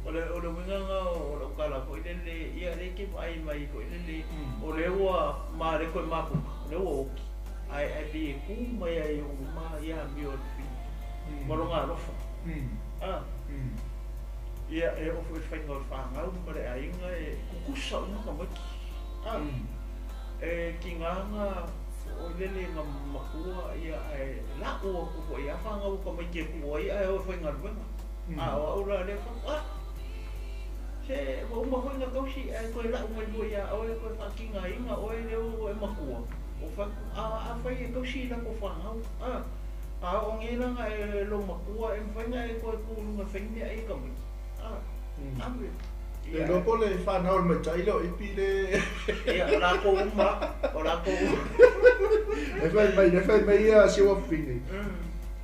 O le o le uiga lena o lau tala foi lele, ia lea e te vaai mai foi lele, o lea ua ma le toe mafuta, o lea ua oti, ae ae pei e tu mai lava i ou luma ia amio a le fafine ma lona alofa. A. Ia e oo foi i le faiga o le fanau ma le aiga e tutusa uma tamaiti. A. E tiga na oi lele na matua ia ae lau atu foi a fanau tamaiti e tuu ai ae o e faigaluega. A o au la lea fai atu, a! Se ua uma foi na tausi ae toe lau mai foi ia oe toe faatigaina oe lea ua e matua. Ua fai atu, a afai e tausi i latou fanau, a! A oo nei la na e lou matua e mafai na e toe tu i luga e fai ni meaai i tamaiti, a! Ave. Le iloa po o le fanau o le maitai lea o Ipi le. Ia, o latou uma, o latou uma. E fai mai, e fai mai ia si ou afafine.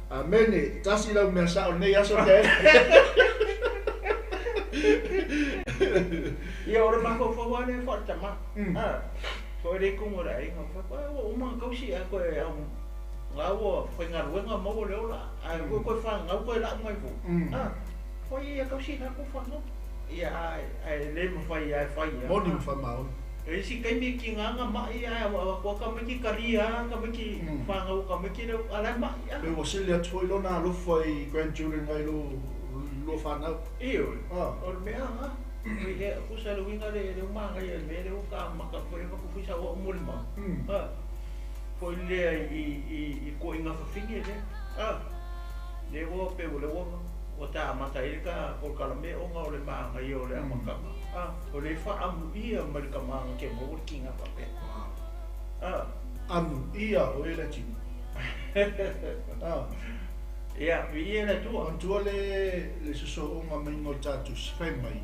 Amene, tasi lau mea sao lenei aso te. Ia, o le mafaufau lava lea faaletama. Foi le ituga o le aiga, fai atu, ua uma ona tausi ae toe au, na ua faigaluega maua le ola, ae ua toe fanau toe lau mai foi. Foi ia tausi latou fanau. Ia, ae le mafai lava e fai lava. Moni ma faamaoni. E isi taimi e tiga ana mai ae avatu lava tamaiti talia lava tamaiti fanau a tamaiti lea a la e mai lava. Pe ua sili atu foi lona alofa i grandchildren nai lo lua fanau. Ioe, o le mea lena. Ia, tusa le uiga lea ua manaia i le mea lea ua amata foi avatu foi sau au molimau. Foi lea i toeaiina fafine lea. Lea ua pei o lea ua ta amata ai le ta polokalame ona o le manaia o le amataga. A, o lea e faaamuia mai le tama na te maua le tiga faapea. A. Amuia oe le tina. A. Ia, viia le Atua. Manatua le le sosooga maiga o le ta tusi, fai mai,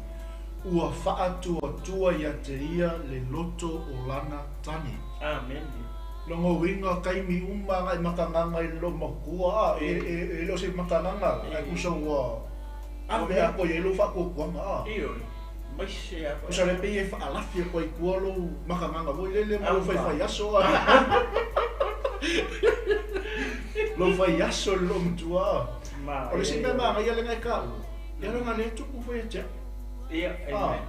Ua faatuatua ia te ia le loto o lana tane. Amene. Lona uiga taimi uma agai makagaga i lou matua a e le o se makagaga ae tusa ua ave atoa i ai lou faatuatuaga a. Ioe, maise a. Tusa le pei e faalafi atu ai i tua lou makagaga foi lele ma lou faifai aso a. Lou fai aso i lou matua a. O le isi mea manaia lena e taua, ia leaga lea e tupu foi ia te au. Ia, amen.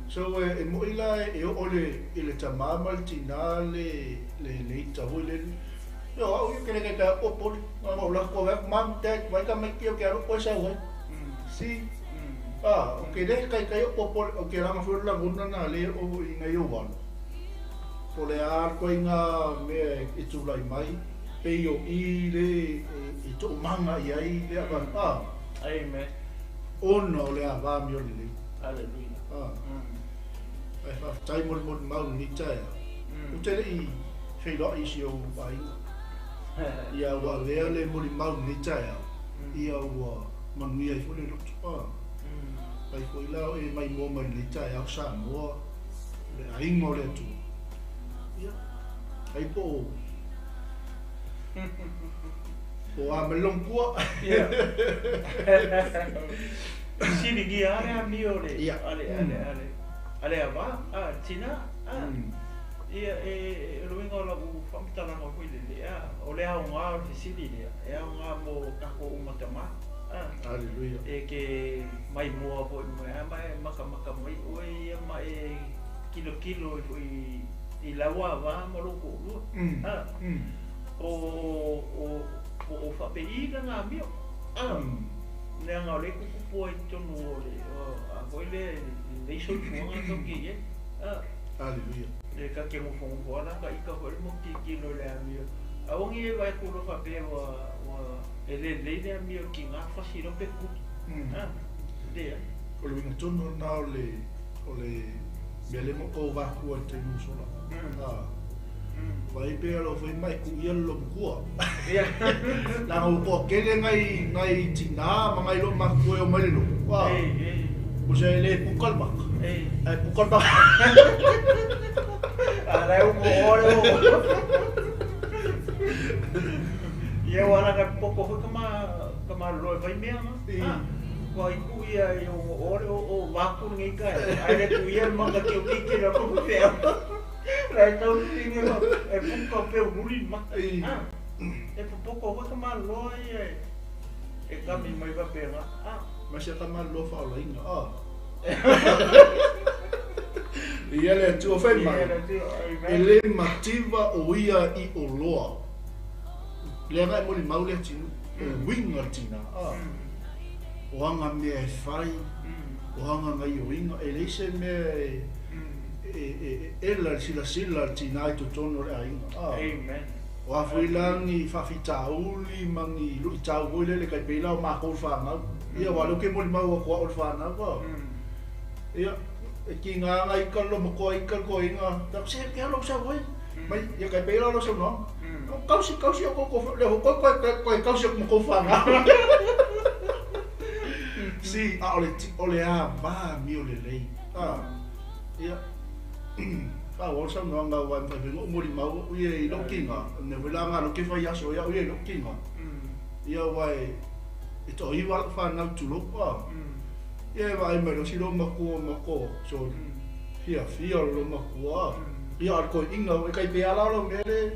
So e moi la e oo i le tama ma le tina le le ita foi lele. Ioe, o au ia ke le kai o poli. Na ona ou lako ave atu, Mom, Dad, vai tamaiti ou te alu koe sau ai. See? Ah, o ke le kaikai o popole, o ke langa foi o le lagona na lea o i nei ou alo. Po o le a le ituaiga mea e tulai mai, pei o i le e toomaga i ai le avatu, ah. Amen. Ona o le ava amio lelei. Hallelujah. Ah. Ae faafetai mo le molimau i lenei taeao. Ou te le i feiloai i si ou aiga. Ia ua avea le molimau i lenei taeao, ia ua manuia ai foi le loto. Ah. Fai foi la o e maimoa mai i lenei taeao Samoa, le aiga o le Atua. Ia, ai po o Po a ma le matua. Ia. Fesiligia lava le amio le a le a le a le a le ava a le tina a. Ia e o le uiga o lau faamatalaga foi lele a o le aoga o le fesili lea e aoga mo tatou uma tama a. Hallelujah. E ke maimoa foi mai a ma e makamaka mai oe ia ma e kilokilo ai foi i lau ava ma lou toalua a. O o Po o faapei lana amio. Leaga o lea e tutupu ai i totonu o le a foi lea lenei soifuaga tatou te i ai. Aleluia. E ta te nofonofo lava la ta ita foi le motu tilotilo i le amio. Aua ne i e vaai atu loa faapea ua e le lelei le amio i le tiga fasi loa pe tuli. Leai. O le uiga tonu lena o le o le mea lea na outou avatua i le taimi ua sola. Vaai pea lou fai ma e kuia le loomatua. Leaga ua toatele nai nai tinā ma nai loomatua e omai i le lotu, ua se e le puka le maka, ae puka le maka. A la e umu o le o. Ia ua ala ka poko foi ka ma ka malolo e fai mea na. Ua i kuia i o o le o o vaku lenei ka e. Ai le kuia le maka ki o ki ke la ko fea. La e tau tini ma e puka pe uli maka. E popoko foi ka malolo ia e kami mai faapena. Ma se ka malolo faolaina. Ia le Atua fai mai, e le mativa o ia i oloa. Leaga e molimau le atunuu, o uiga le tina, o aga mea e fai, o aga gaioiga, e leai se mea e ela i le silasila a le tina i totonu o le aiga. O a foi la ni faafitauli ma ni luitau foi lele tai pei la o makou le fanau. Ia aua o lea ou te molimau atu au i le fanau. Ia, e tiga lava ita le lomakoa ita le toeaina, se ke alo sau ai. Mai, ia tai pei la o lau saunoaga. Kausi, kausi o kou, lea foi koe toe kausi atu ma kou fanau. Si, a o le, o le ava amio lelei. Ia, faaauau le saunoaga aua e mafai foi ona ou molimau au ia i lou tiga, o le mea foi la na ke fai aso ai au ia i lou tiga. Ia aua e toaiva lau fanau tulou. Ia e vaai mai loa si loomatua ma ko soli. Fiafia o le loomatua. Ia a o le toeaina foi tai pei lava la o lau mea le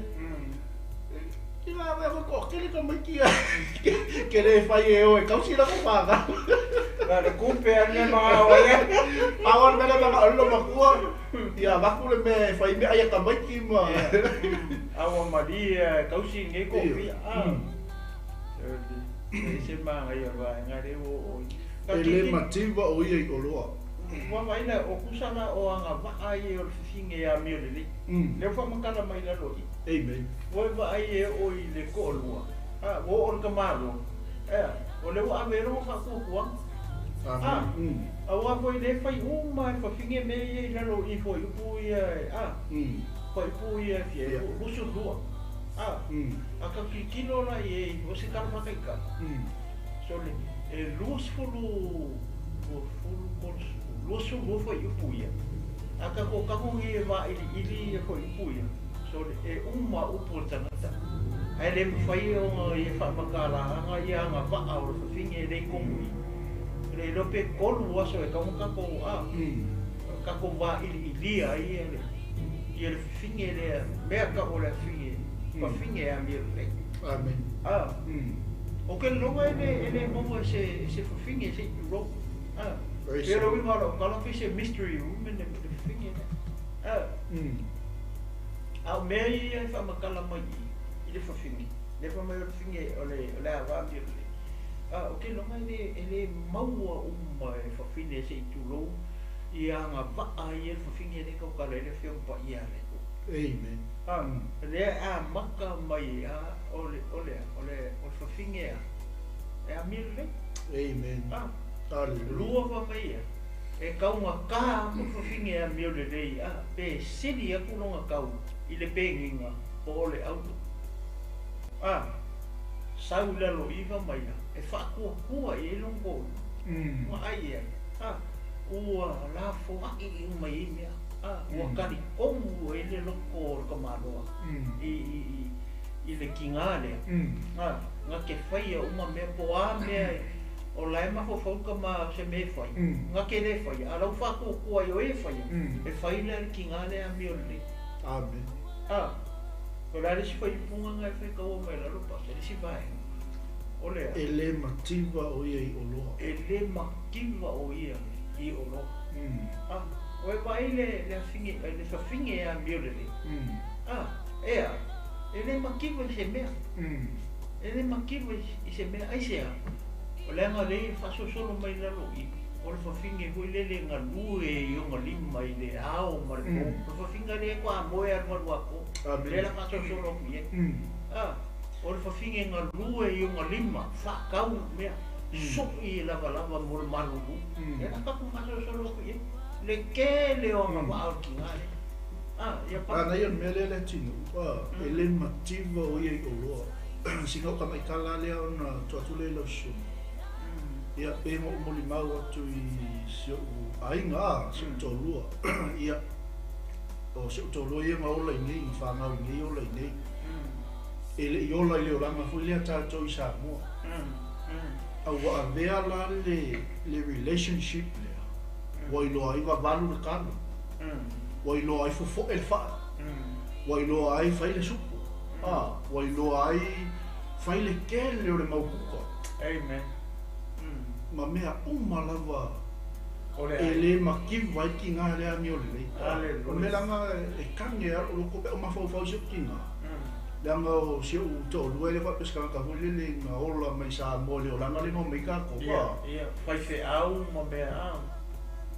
Tila mea foi toatele tamaiti ke le fai e o e tausi lako fanau. Na le kupe a le mea magao ai. Pau lava le mea lea e manao ai le loomatua, ia avatu le mea e fai ai meaai a tamaiti ma. A ua malie e tausi lenei toafia. E ese le manaia o le vaega lea ua oo i. E le mativa o ia i oloa. Ua vaai la, o tusa la o agavaa ia o le fifine e amio lelei. Lea ua faamatala mai i lalo i i. Amen. Ua e vaai e oo i le toalua, a, ua oo i le tamaloa, ea, o lea ua ave ai lona faatuatuaga. A, aua foi lea e fai uma e le fafine mea ia i lalo i i fuaiupu ia e, a, fuaiupu ia e fia, 22. A, a ta tilotilo la i ai, o se tala faataitai, sole, e 20, 20, 30, 22 fuaiupu ia. A tatou tago nei e vailiili ia fuaiupu ia, sole, e uma upu a le tagata, ae le mafai ona ia faamatalaga ia agavaa o le fafine e le i tonu i. E le iloa pe tolu aso e tatau ona tatou, a, tatou vailiilia ai ia le. Ia le fafine lea, mea tau o le afine, fafine e amio lelei. Amen. A, o ke loga e le, e le maua e se, e se fafine se i tulou. A, pei o le uiga o lau tala pei se mystery woman le, le fafine lea. A, a o mea ia e faamatala mai i, i le fafine, lea fai mai o le fafine o le, o le ava amio lelei. A, o ke loga e le, e le maua uma e fafine se i tulou Ia agavaa ai le fafine lea e tautala ai le Afioga Paia a le Atua. Amen. A, lea e amata mai a o le, o le a? O le, o le fafine a, e amia lelei. Amen. A, Hallelujah. lua fa mai ia, e taugata atu le fafine e amio lelei, a, pe sili atu lona tau i le peniga po o le auro. A, sau i lalo i fa mai a, e faatuatua i ai lona toalua. Ua ai i ai, a, ua lafoai uma i ia mea, a, ua talitonu ai le loko o le tamaloa i le tiga lea, a, na te faia uma mea po o a mea o la e mafaufau le tama o se mea e fai, na te le faia, a o la ua faatuatua ai o e faia, e fai la e le tiga lea amio lelei. Amen. A, o le a le isi faaiupuga na e faitaua mai lalo pasa, le isi vaega, o le a? E le mativa o ia i oloa. E le mativa o ia i oloa. A, ua e vaai le, le afine, le fafine e amio lelei. A, e a, e le mativa i se mea. E le mativa i se mea aisea? O le agalelei e faasolosolo mai lalo i o le fafine foi lele e galue i ona lima i le ao ma le po. O le fafine lea e toamoe alualu atoa. Lea la faasolosolo atu i ai. A, o le fafine e galue i ona lima, faatau mea, soi e lavalava mo le malulu. Lea la tatou faasolosolo atu i ai. Le tele o agavaa o le tina lea. A, ia pa. Manaia le mea lea le atinuu, a, e le mativa o ia i oloa. Sina o tamaitala lea ona tuu atu lea i lau susuga. Ia, pe na ou molimau atu i si ou aiga, a, si ou toalua. Ia, o si ou toalua ia na ola i inei, na fanau i inei, ola i inei. E le i ola i le olaga foi lea tatou i Samoa. A ua avea la le relationship lea, ua iloa ai vavalu le talo, ua iloa ai fofoe le faa, ua iloa ai fai le supo, a, ua iloa ai fai le tele o le mau kuka. Amen. Ma mea uma lava O le e ai. le mativa ai tina lea amio lelei. Hallelujah. O le mea leaga e kage lava lou loto pe a ou mafaufau i si ou tina. Leaga o si ou toalua e le faapea se tagata foi lele na ola mai Samoa i le olaga lea na omai tatou. Ia, ia, faifeau ma mea a.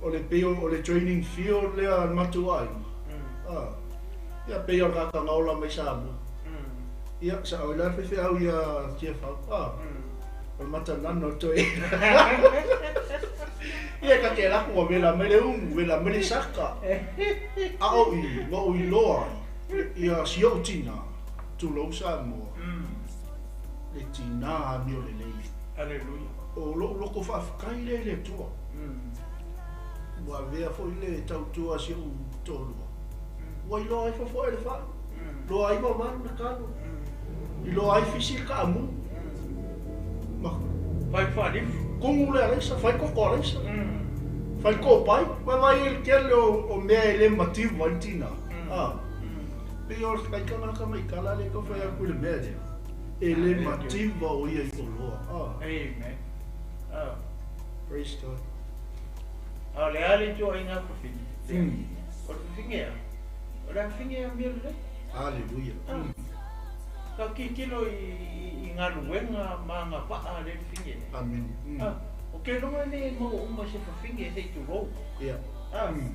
O le pei o le training field lea a le matou aiga. Ia pei o le tagata na ola mai Samoa. Ia, sao ai la le faifeau ia Tiafau. O le matanana o le toeaina. Ia ta te alu atu ua vela mai le umu, vela mai le saka. A o i, ua ou iloa ai, ia si ou tina, tulou Samoa, le tina amio lelei. Aleluia. O lou loto faafetai lea i le Atua. Ua avea foi le tautua a si ou toalua. Ua iloa ai fofoe le fai, iloa ai vavalu le talo, iloa ai fisi le taamu. Ma Fai faalifu. Kumu le alaisa, fai koko alaisa, fai kopai, vaavaai ai le tele o mea e le mativa ai le tina. Pei o le kaikalaka mai kala lea e tau fai atu i le mea lea, e le mativa o ia i oloa. Amen. Praise God. A o le a le ituaiga fafine? O le fafine a? O le afafine e amio lelei. Hallelujah. Ka tilotilo i galuega ma agavaa a le fafine lea. Amen. O ke iloga le maua uma i se fafine se i tulou.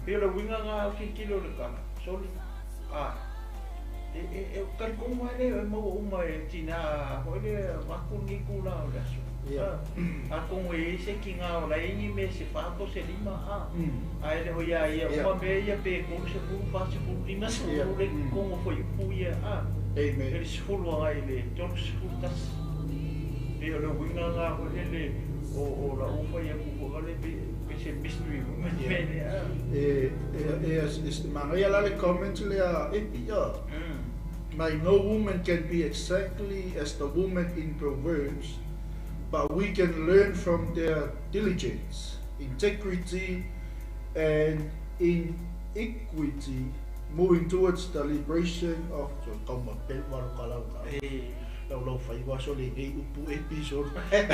Pei o le uiga lena o tilotilo i le tala, soli. E talitonu lava lea e maua uma e tina foi lea vaeatu lenei itula o le aso. Atonu e i ai se tina o la e i ai ni mea se fa po o se lima, ae le o ia ia uma mea ia pe 30, 40, 50 le totonu o fuaiupu ia, Amen. E le 10 agai i le 31. Pei o le uiga lena foi lele o lau fai atu foi lea pe se mystery foi le mea lea. E manaia la le comment lea Epi, Mai no woman can be exactly as the woman in Proverbs, but we can learn from their diligence, integrity, and inequity, moving towards the liberation of the Lau lau faiva so lenei upu Epi solo. Ae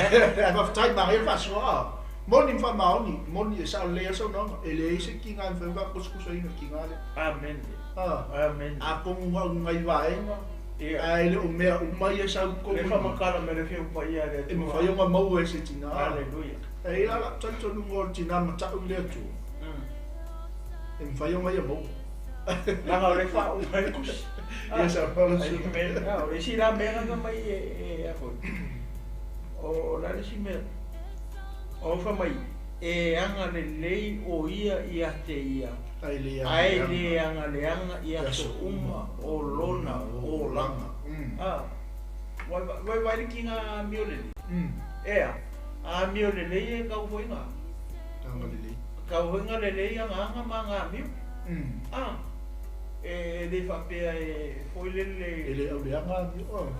faafetai manaia le faasoa. Moni ma faamaoni, moni e sao lelei lava saunoaga. E leai se tiga e mafai ona faakusakusaina i le tiga lea. Amen. Amen. Atonu au nai vaega, ae le o mea uma ia sau i totonu. Le faamatala mai le Afioga Paia a le Atua. E mafai ona maua e se tina. Aleluia. E i ai la lau talitonuga o le tina matau i le Atua, e mafai ona ia maua. Leaga o lea e faauma ai le tusi. Ia saunoa lau susuga. Amen. O le isi la mea lena mai e a foi. O le a le isi mea? O fai mai, e agalelei o ia ia te ia, ae le agaleaga i aso uma o lona olaga. Ua vaai le tiga amio lelei. Ea, amio lelei e kau foi nga. Agalelei. Kau foi nga lelei aga aga ma aga amio. E le faapea e foi lele. E le auleaga amio.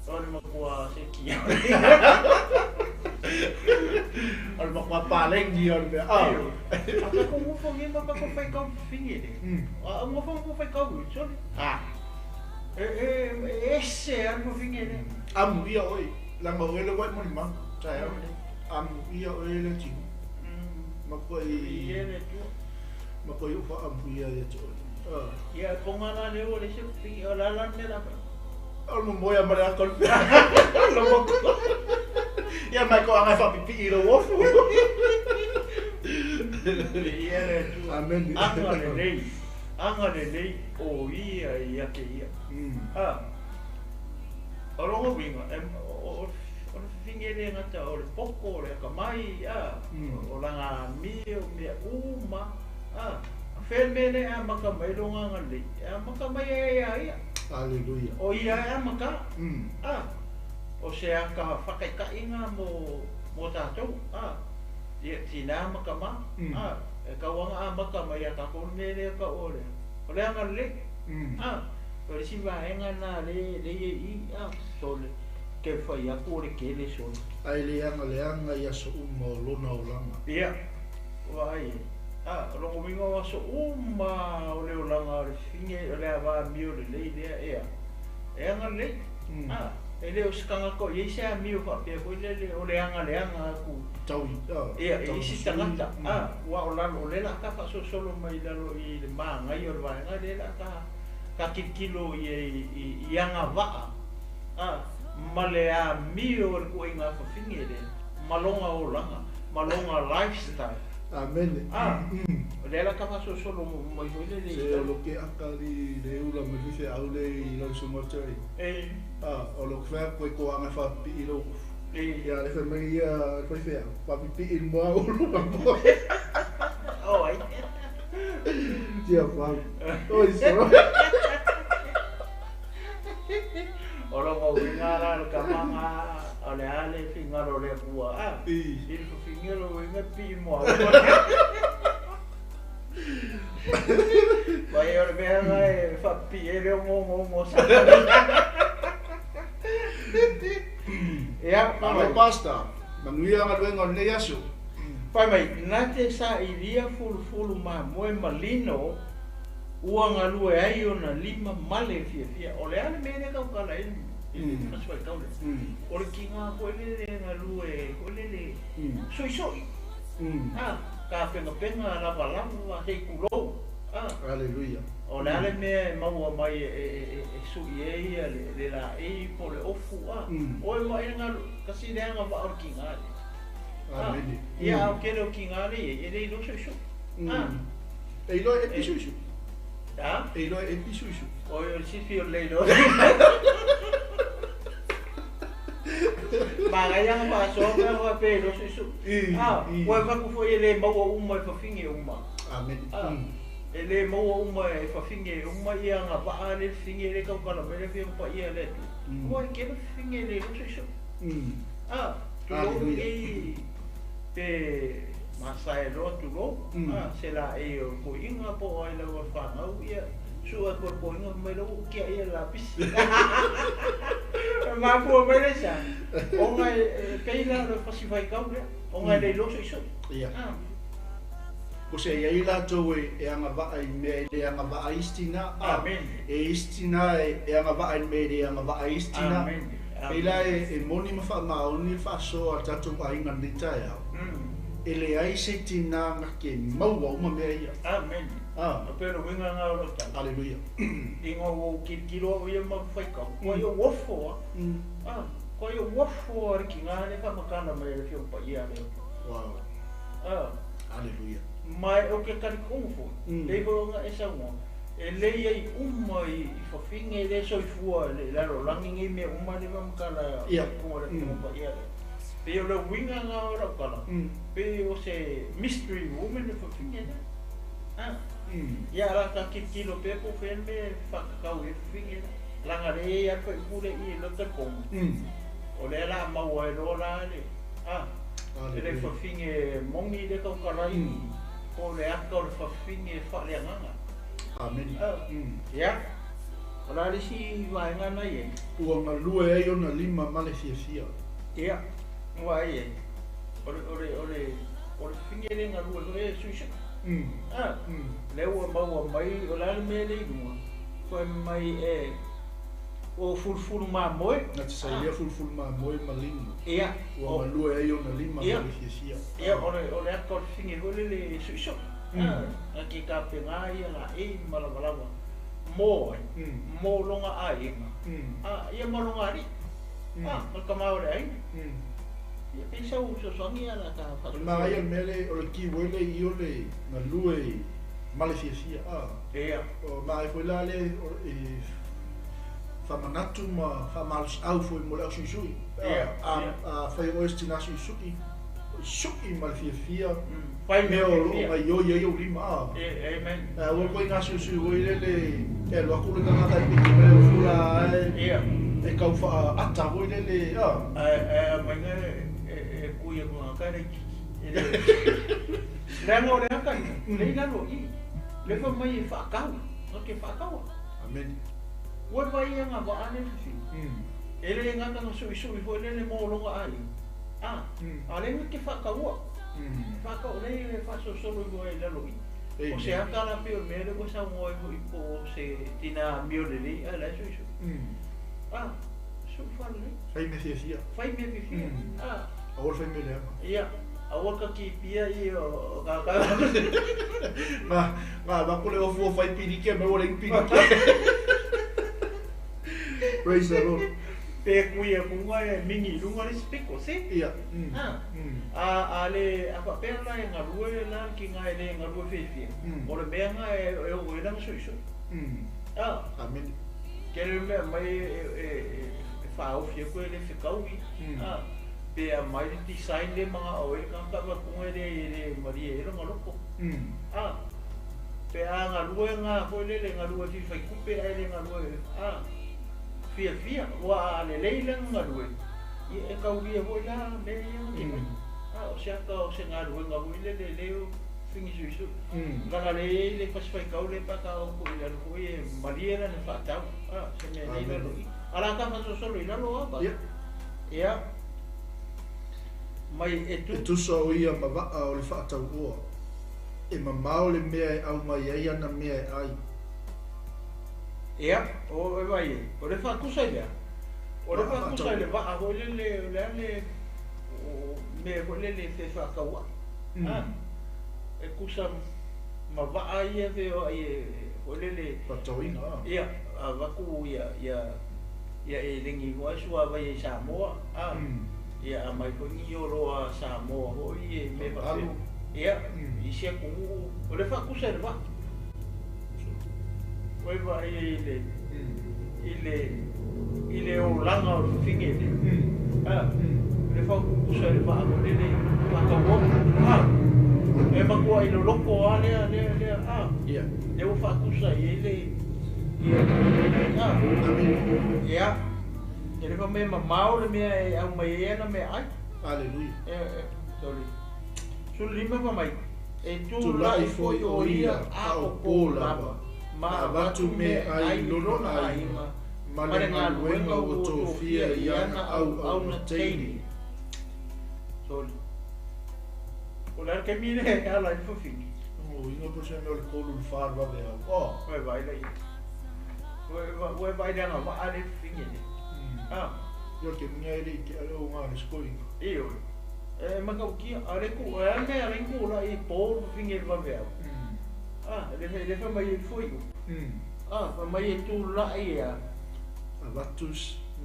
O le matua se kia. O le matua paleni o le mea. A tatou nofo nei ma tatou faitau fafine le. A nofo ma tatou faitau sole. E ese lava le fafine le. Amuia oe, leaga o oe le ua e molimau, taeao lenei. Amuia oe le atinuu. Ia le Atua. Matuai ou faaamuia ia te oe. Ia, e poga la lea ua leai se fafine, o le a la le mea o le a fai? O le momoe ma le aka o le feau. Ia mai ko anga whapipii lo ofu. Ia le Atua. Amen. Aga lelei. Aga lelei o ia ia te ia. Ah. O longa uiga, o le fafine le gata o le poto, o le akamai, o laga amio, o mea uma, fea le mea lea e amata mai ai lona agalelei, e amata mai ai ia ia. Hallelujah. O ia e amata, o se ata faataitaiga mo tatou, ia tina ma tama, e tau lava ona amata mai ia tatou le mea lea e tau o le agalelei. O le isi vaega lena lea e i i, sole, ke fai atu o le tele sole. Ai le agaleaga i aso uma o lona olaga. Ia, vaai e. O lona uiga o aso uma o le olaga o le fafine o le ava amio lelei lea ea. E agalelei. E le o se tagata o i ai se amio faapea foi lele o le agaleaga atu. Tau, Ia, i isi tagata. Ua o lalo, o lea o le a ta faasolosolo mai lalo i le magaia o le vaega lea o le a ta ta tilotilo i agavaa ma le amio o le ituaiga fafine lea ma lona olaga ma lona lifestyle. Amen. O lea la ta faasolosolo mai foi lele. Se o lo ke aka li le ula me fi au le i lau sunga tei. E. O lo kwe koe ko anga whapipi i lo. E. Ia le wha mai ia koe whea. Whapipi i mua ulu ma poe. Oh, ai. Tia whau. Oi, so. O longa uiga la le kamanga o le a le fingalo le Atua I. I le fafine o le uiga pii moa. Mai o le mea lena e faapipii ai le ogogogo sa. Ia, Malo mai. pasta. Manuia galuega o lenei aso. Fai mai, na te sailia fulufulu mamoe ma lino, ua galue ai ona lima ma le fiafia. O le a le mea lea tautala ai i le fasifaitau lea. O le kiga foi lele galue foi lele soisoi. Tapegapega lavalava sei tulou. Hallelujah. O le a le mea e maua mai e sui ai ia le laei po o le ofu. O e mai galu, tasi le agavaa o le kiga lea. Amen. Ia, a o tele o kiga lea i ai, e le iloa soisoi. E iloa e pisuisu. A? E iloa e pisuisu. O le sifi o le iloa. Magaia nga faasoa pe faapea e iloa soisoi. Ua e fatu foi e le maua uma e fafine uma. Amen. E le maua uma e fafine uma ia agavaa le fafine le taukala mai le Afioga Paia a le Atua. Ua e tele fafine e le iloa soisoi. Tulou lenei pe masae loa tulou. Se laei o le koiga po o ai lava o le fanau ia sua atu o le koiga fai mai lau ua tiai le lapisi. E mafua mai le sa ona e pei la o le fasifaitau lea ona e le iloa soisoi. Ia. Po se i ai latou e agavaa i mea e le agavaa ai isi tina. Amen. E isi tina e agavaa i mea e le agavaa ai isi tina. Amen. Pei la e moni ma faamaoni le faasoa a tatou aiga i lenei taeao. E leai se tina na ke maua uma mea ia. Amen. O pei o le uiga lena o lau tala. Hallelujah. Ina ua ou tilotilo au ia ma faitau, kua i ou ofo a. Kua i ou ofo a le tina lea e faamatala mai e le Afioga Paia a le Atua. Wow. Hallelujah. Ma ou te talitonu foi, pei foi ona e saunoa, e lei ai uma i fafine le soifua i le lalolagi nei mea uma lea e faamatala i luga o le Afioga Paia a le Atua. Pei o le uiga lena o lau tala, pei o se mystery woman le fafine lea. Ia, o le a ta tilotilo pea po o fea le mea e faatatau i ai le fafine lea. Leaga lea e i ai lava le faaiupu lea i i lau talitonu, o lea o le a maua ai loa la le, e le fafine moni lea tautala i po o le ata o le fafine faaleagaga. Amen. Ia, o le a le isi vaega lena e i ai? Ua galue ai ona lima ma le fiafia. Ia, ua ai ai. O le, o le, o le, o le fafine lea e galue foi e suisui. Lea ua maua mai, o le a le mea lea i luga? Fai mai e o fulufulu mamoe. Na te sailia fulufulu mamoe ma lino. Ia. Ua galue ai ona lima ma le fiafia. Ia, o le ata o le fafine foi lele e suisui. Na te tapena ia laei ma lavalava. mo ai, mo lona aiga, a, ia ma lona alii, a, ma le tama o le aiga. Ia pei sau fesoasoani ia la ta O le manaia o le mea lea, o le keyword lea i i o le galue ma le fiafia. A. Ia. O manaia foi la lea e faamanatu ma faamalosiau foi mo le ausuisui. Ia. A, afai o oe o se tina suisui, sui ma le fiafia Fai mea mea o loo fiafia. gaioi ai ou lima. A. Amen. Ae aua koe ina suisui foi lele e alu atu le tagata e piki mai le ofu la ae Ia. e tau faaata foi lele. A. Ae aumaiga e kui atu gata e laitiiti. E le leaga o le ata ia, le i lalo i i. Le fai mai e faatau, na te faataua. Amen. Ua vaai ia agavaa le fifini. E le gata na suisui foi lele mo lona aiga. A, a o lea na te faataua. Faatau lea e faasolosolo iho ai i lalo i i. O se ata la pei o le mea lea ua saunoa ai foi po o se tina amio lelei ae la e suisui. A, sui faalelei. Fai mea fiafia. Fai mea fiafia. A. Aua le fai mea leaga. Ia, aua ka kipia ia o ka. Na, na avatu le ofu o fai piliki a mea ua leai ni piliki. Praise the Lord. Pe kui atu e mingi i luga le isi piko, si? Ia. A, a, a le, a faapea la e galue la le tiga e le galue fiafia, o le mea lena e oo ai lana suisui. A. Amene. Tele le mea aumai e faaofi atu e le fetaui. A. Pe aumai le design lea e manao ai le tagata avatuga e le malie ai lona loto. A. Pe a galue na foi lele galue fia faitupe ae le galue a fiafia, ua a lelei lana galue, ia e taulia foi la mea ia na te fai. A o se ata o se galuega foi lele lea o figisuisui. Leaga lea e i ai le fasi faitau lea pe a taoto i lalo foi e malie lana faatau. A se mea lea i lalo i i. A o le a ta faasolosolo i lalo a ba? Ia. Mai e tu. E tusa o ia ma vaa o le faatauoa, e mamao le mea e aumai ai ana mea e ai. Ia, o e vaai ai, o le faatusa i le a? O le faatusa i le vaa foi lele, o le a le o mea foi lele e fefaatauai, a? E tusa ma vaa ia feoai e foi lele. Faatauina, a? Ia, avatu ia ia ia eleni foi ae suavai ai Samoa, a? Ia aumai foi ni oloa Samoa foi e mea faapea. Ia, i isi atunuu, o le faatusa i le vaa. Ua vaai ai i le i le i le olaga o le fafine lea. A, o le faututusa i le vaa foi lele faatauoa. A, e matuai loloto lava lea lea lea a. Lea ua faatusa i ai le ia a. Ia, e le fai mai e mamao le mea e aumai ai ana meaai. Aleluia. E, sorry. 15 fai mai, E tulai foi o ia a o pō lava, ma avatu meaai i lona aiga ma le galuega ua tofia i ana auauna teine. Sorry. O le a le taimi lea e ala ai le fafine? O inga po se mea o le 3 i le 4 vaveao. Oh. Ua e vaai la ia. Ua e vaai le agavaa lea i le fafine lea. Ah. Ia o le taimi e le i tea le o ngā le skoinga. Ioe. E matautia, a le ku, e a le mea e ala ai ona tulai i po le fafine i le vaveao. Ah, e le fai mai e foi. Ah, fai mai e tulai e a. Avatu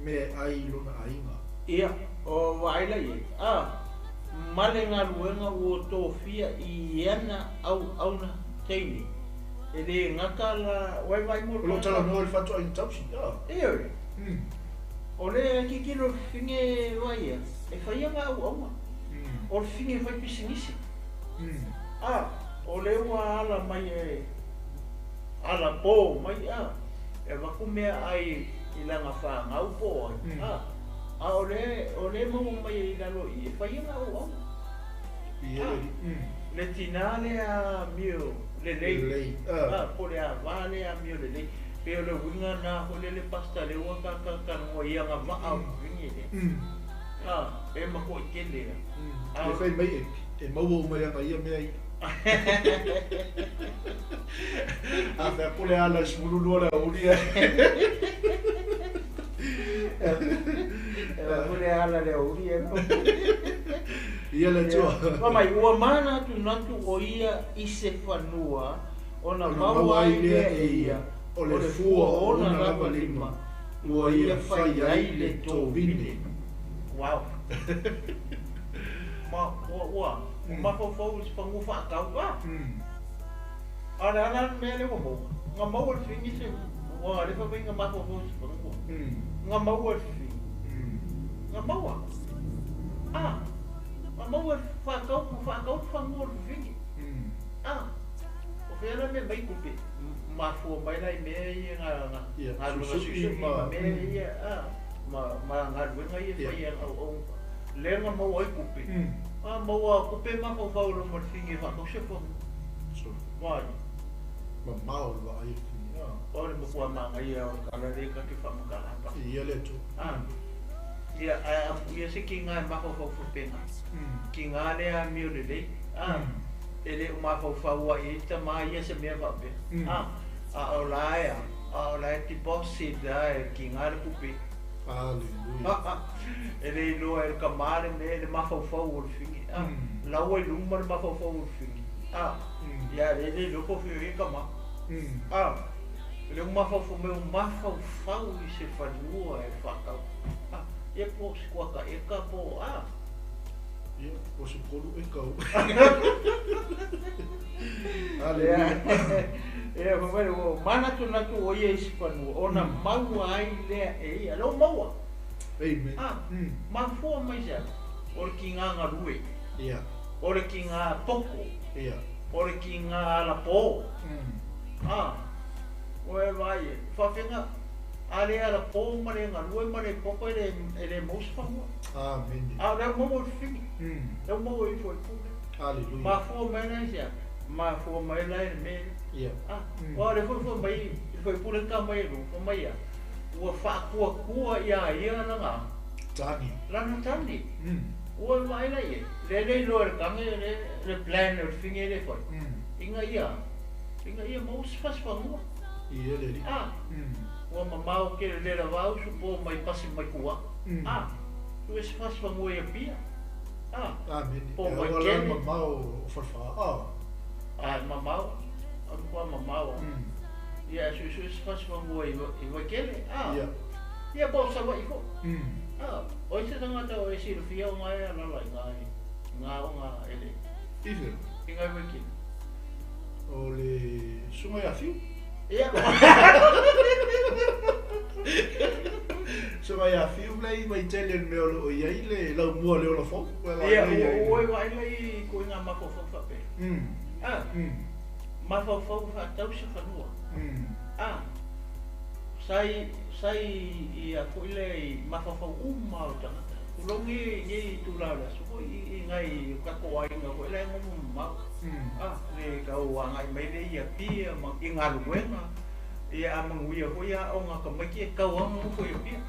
mea e ai i lona aiga. Ia, o vaai la i ai. Ah, ma le galuega ua tofia i ana auauna teine. E le gata la, ua e vaai mo le O lo o talanoa i le faatoaiga tausi, ah. Ioe. O le tilotilo i le fafine vaai ia, e fai ana auauna. O le fafine e fai pisinisi. A, o lea ua ala mai e ala po mai, a, e avatu meaai i lana fanau po o ai, a, a o lea, o lea e maua mai ai i lalo i i, e fai ana auauna. A, le tinā lea amio lelei, a, po o le ava lea amio lelei, pei o le uiga lena foi lele Pastor lea ua ta talanoa i agavaa o le fafine lea. A, e matuai tele lava. A. E fai mai e maua uma i ana ia mea ia. A fai atu le ala i le 12 o le aoauli ae. E fai atu le ala i le aoauli ae. Ia le Atua. Fai mai, ua manatunatu o ia i se fanua ona maua ai lea e ia. O le fua o ona lava lima ua ia fai ai le tovine. Wow. Ma ua ua mafaufau i se fanua faatau a. A o le a la le mea lea ua maua? Na maua e le fefine se ua alefa mai na mafaufau i se fanua. Na maua e le fefine. Na maua. A. Na maua e faatau faatau le fanua o le fefine. A. O fea la mea mai tupe? Mafua mai la i mea ia na galuega suisui ma mea ia a ma ma galuega ia fai e auauna lea na maua ai tupe. A maua tupe mafaufau loa ma le fine e faatau se fanua. Vai. Mamao le vaai o le fine. O le matua manaia o le tala lea ta te faamatala atu. Ia le Atua. A. Ia ae amuia se kiga e mafaufau faapena. Kiga lea amio lelei. A. E le o mafaufau ai i ai tama ia se mea faapea. A. A o la e a, a o la e deposit a e le kiga le tupe. Aleluia. E le iloa e le tama le mea le mafaufau o le fine. A. La ua i luma le mafaufau o le fine. A. Ia le le iloa po o fea o i ai tama. A. Le mafaufau mai o mafaufau i se fanua e faatau. A. Ia po o se kuata eka po o a. Ia, po o se 3 eka o. Aleluia. Ia, fai mai ua manatunatu o ia i se fanua ona maua ai lea e ia. Lea ua maua. Amen. A. Mafua mai se a? O le kiga galue. Ia. O le kiga poko. Ia. O le kiga alapō. A. Ua e vaai e, faafega a le alapō ma le galue ma le poko e le, e le maua se fanua. Amene. A o lea ua maua e le fefine. Lea ua maua e ifo i le pule. Aleluia. Mafua mai la i se a? Mafua mai la i le mea lea. Ia. A, aua o lea foi fai mai le faipule ka mai e lua, fai mai a, ua faakuakua iā ia lana Tane. Lana tane. Ua e vaai la i ai, lea le iloa e le tane le, le plan o le fefine lea e fai. Ina ia, ina ia maua se fasifanua. Ia le alii. A, ua mamao tele le lava usu po mai pasi mai tua. A, ua se fasifanua i Apia. A, Amene. po E mai aua la Kene. mamao o Falefa. A. A, e mamao, a matua mamao. Ia, e suesue se fasifanua i, i Vaitele. A, Ia. ia po o Savaii foi. A, o ai se tagata o e silafia o nga e alala i nga i nga o nga ele. I fea? I nga i Vaitele. O le susuga ia Fiu. Ia. Susuga ia Fiu la i Vaitele i le mea o lo o i ai le laumua o le ola fou. Ia, ua e vaai la i koe nga mafaufau faapea. A, mafaufau faatau se fanua. A, sa i, sa i, i a foi lea i mafaufau uma o tagata. Tulou nei, nei itula o le aso foi i, i nai o tatou aiga foi la e nofo mamao. A, le tau agai mai lea i Apia ma i galuega, ia a manuia foi aoga a tamaiti e tau lava ona nofo i Apia.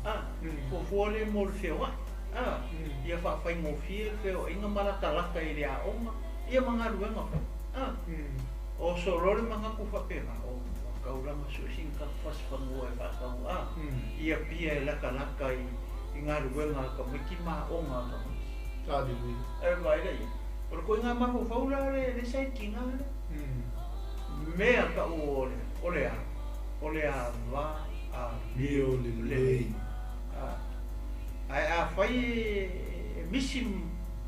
A, fuafua lea mo le feoai. A, ia faafaigofie le feoaiga ma latalata i le aoga, ia ma galuega foi. A, o solo le manatu faapena, o ua taulaga sue sina tatou fasifanua e faatau a, i Apia e latalata i, i galuega a tamaiti ma aoga a tamaiti. Aleluia. E vaai la i ai. O le koiga mafaufau la le, le sa i tiga lea. Mea kau o le, o le a, o le ava amio lelei. A, ae afai e, e misi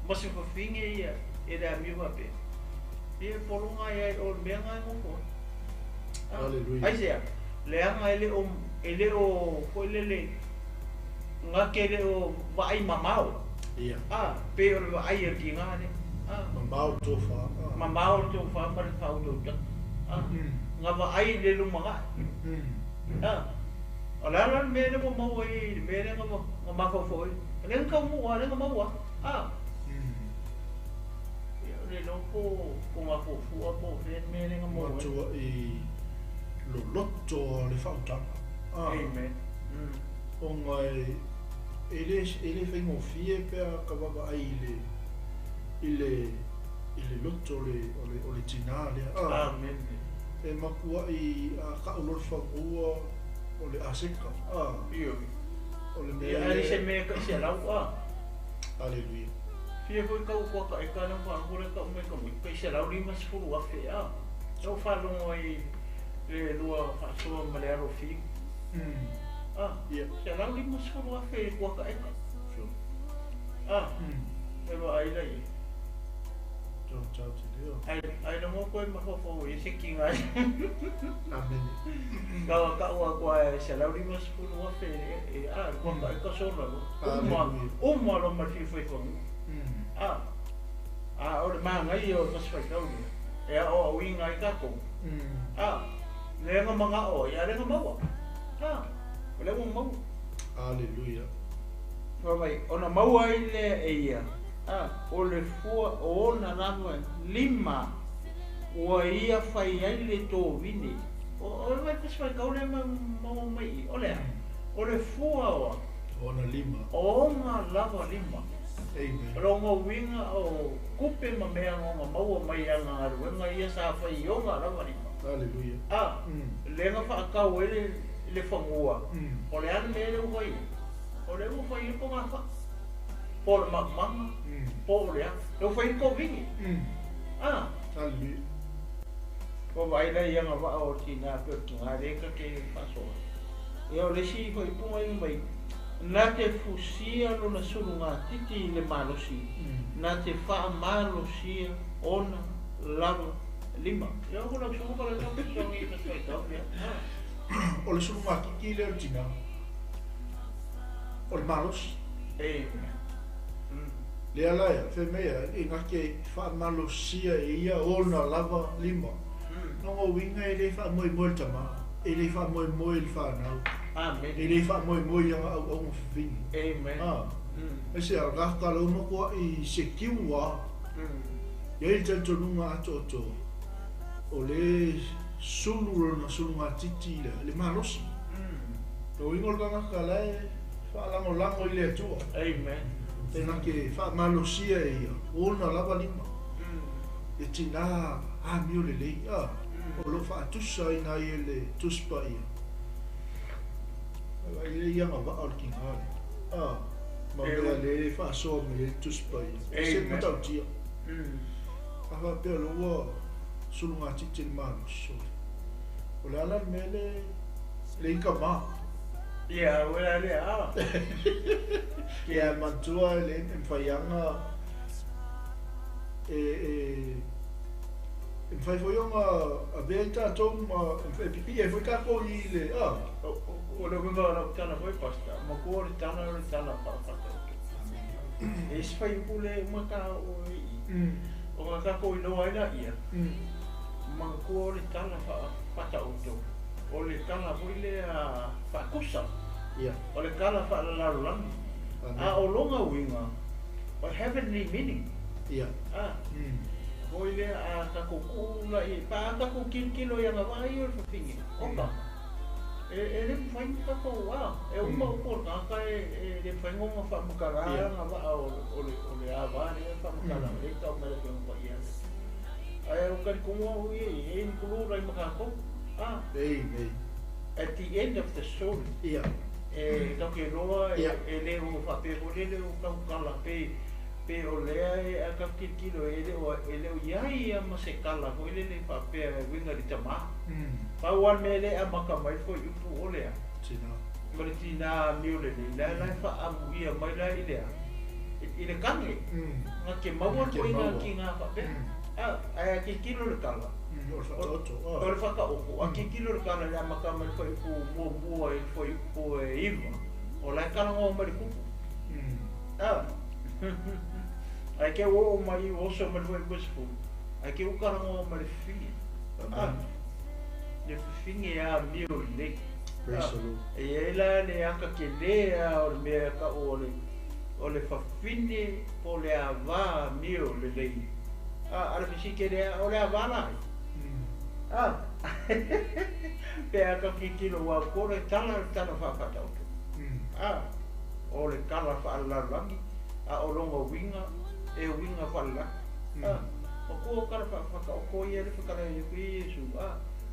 ma se fafine ia e le amio faapea, ia e pologa ai ai o le mea na e nofo ai. A, Aleluia. aisea? Leaga e le o, e le o foi lele, gake le o vaai mamao. Ia. A, pei o le vaai a le tiga lea. A. Mamao le tofa. A. Mamao le tofa ma le faautautaga. A. Na vaai i le lumanai. A. O le a la le mea lea ua maua ai i le mea lea na mafaufau ai? O lea na taunuu lava, o lea na maua lava. A. Ia, o le iloa po o na fuafua po o fea le mea lea na maua ai. Matuai loloto lava le faautaga. A. Amen. Ona e, e le, e le faigofie pe a ka vaavaai i le, i le, i le loto o le, o le, o le tinā lea. A. Amen. E matuai a kau loa le fanua o le aseka. A. Ioe. O le mea Ia, ae le se lea. mea kai 100 a. Aleluia. Fia foi kau kuaka eka lea ua faalogo lea kau mai ka mui, kai 150,000 a. Lea ua faalogo ai Le lua faasoa ma le alo fiu. $150,000 i le kuaka eka. E vaai la ia. Ai logo koe mafaufau i se kiga ai. Amene. Ka ka'u aku a e $150,000 e a le kuaka eka sola loa. Uma uma loa ma le fia faifagu. A o le magaia o le Tasi Faitau lea e aoaoina ai tatou. Lea na mana'o ai a lea na maua. O lea ua maua. Aleluia. Fai mai, ona maua ai lea e ia, o le fua o ona lava lima ua ia fai ai le tovine. O le vai Tasi Faitau lea ma maua mai i i, o le a? O le fua o a? Ona lima. O ona lava lima. Amen. O lona uiga o tupe ma mea na ona maua mai i ana galuega ia sa fai i ona lava lima. Aleluia. Lea na faatau ai le fanua, o le a le mea lea ua fai ai? O lea ua fai ai le togafaa, po o le maumauga, po o le a, lea ua fai ai le tovine. Aleluia. Ua vaai la i agavaa o tina pei o le tina lea ta te faasoa. Ia o le isi faaupuga ia mai, na te fusia lona sulugatiti i le malosi, na te faamalosia ona lava lima. Ia o lau susuga pa lau susuga i te faitau lea. O le sulugatiti lea o le tina, o le malosi. Lea la ia, fai mai ia, e na te faamalosia e ia ona lava lima. Lona uiga e le faamoemoe i le tama, e le faamoemoe i le fanau. Amen. E le faamoemoe i ana auauna fafine. Amen. Aisea, o le tagata ua matuai sekiu lava. E i ai le talitonuga atoatoa, o le sulu lona sulugatiti lea, le malosi. Lona uiga o le tagata la e faalagolago i le Atua. Amen. E na te faamalosia e ia ona lava lima. E tina amio lelei, o lo o faatusaina ai e le Tusi Paia. E le i agavaa o le tina lea. Ma mea lea e faasoa mai ai le Tusi Paia. E se matautia. A faapea o lea ua sulugatiti i le malosi, o le a la le mea le le i tama? Ia, ua lea. Ia manatua e le mafai ana e mafai foi ona avea ai tatou ma e pipii ai foi tatou i le a. O le uiga o lau tala foi, Pastor, matua o le tala o le tala faafatauto. E isi fuaiupu le uma ta oo ai i i. Ona tatou iloa ai laia, manatua o le tala faafatauto, o le tala foi lea faatusa. O le tala faalelalolagi. A o lona uiga, o heavenly meaning. Foi lea a tatou tuu laia, pe a tatou tilotilo i agavaa ia o le fafine, oka. E le mafai ona tatou, e uma upu o le tagata e le mafai ona faamatala agavaa o le ava lea faamatala lea e tau mai le Afioga Paia lea. Ae o talitonu au ia e include ai ma tatou. Amen. At the end of the story. E tatou te iloa e le o faapea foi lele o tautala pe pe o lea e a tatou tilotilo e le o i ai ia ma se tala foi lele faapea e uiga i le tama. Pau lava le mea lea e amata mai fuaiupu o lea. Tina. Ma le tina amio lelei la la e faaamuia mai la i le a? I le kage. Na te maua le ituaiga tina faapea. Ae a tilotilo le tala. O le faataoto. O le faataoto. A tilotilo le tala i le amata mai le fuaiupu muamua i le fuaiupu e 9, o la e talanoa mai le tupu. Ae te ua oo mai ua oso mai le fuaiupu e 10, ae te ua talanoa mai le fafine. Le fafine amio lelei. Praise the Lord. E i ai la le ata tele lava o le mea e tau o le fafine po o le ava amio lelei. A le fesili lea, o le ava la ai? Pe a tatou tilotilo aua ua le tala o le tala faafaataoto. O le tala faalelalolagi, a o lona uiga e uiga faalelagi. Matua o tala faafaataoto ia le fetalai atu ai Iesu,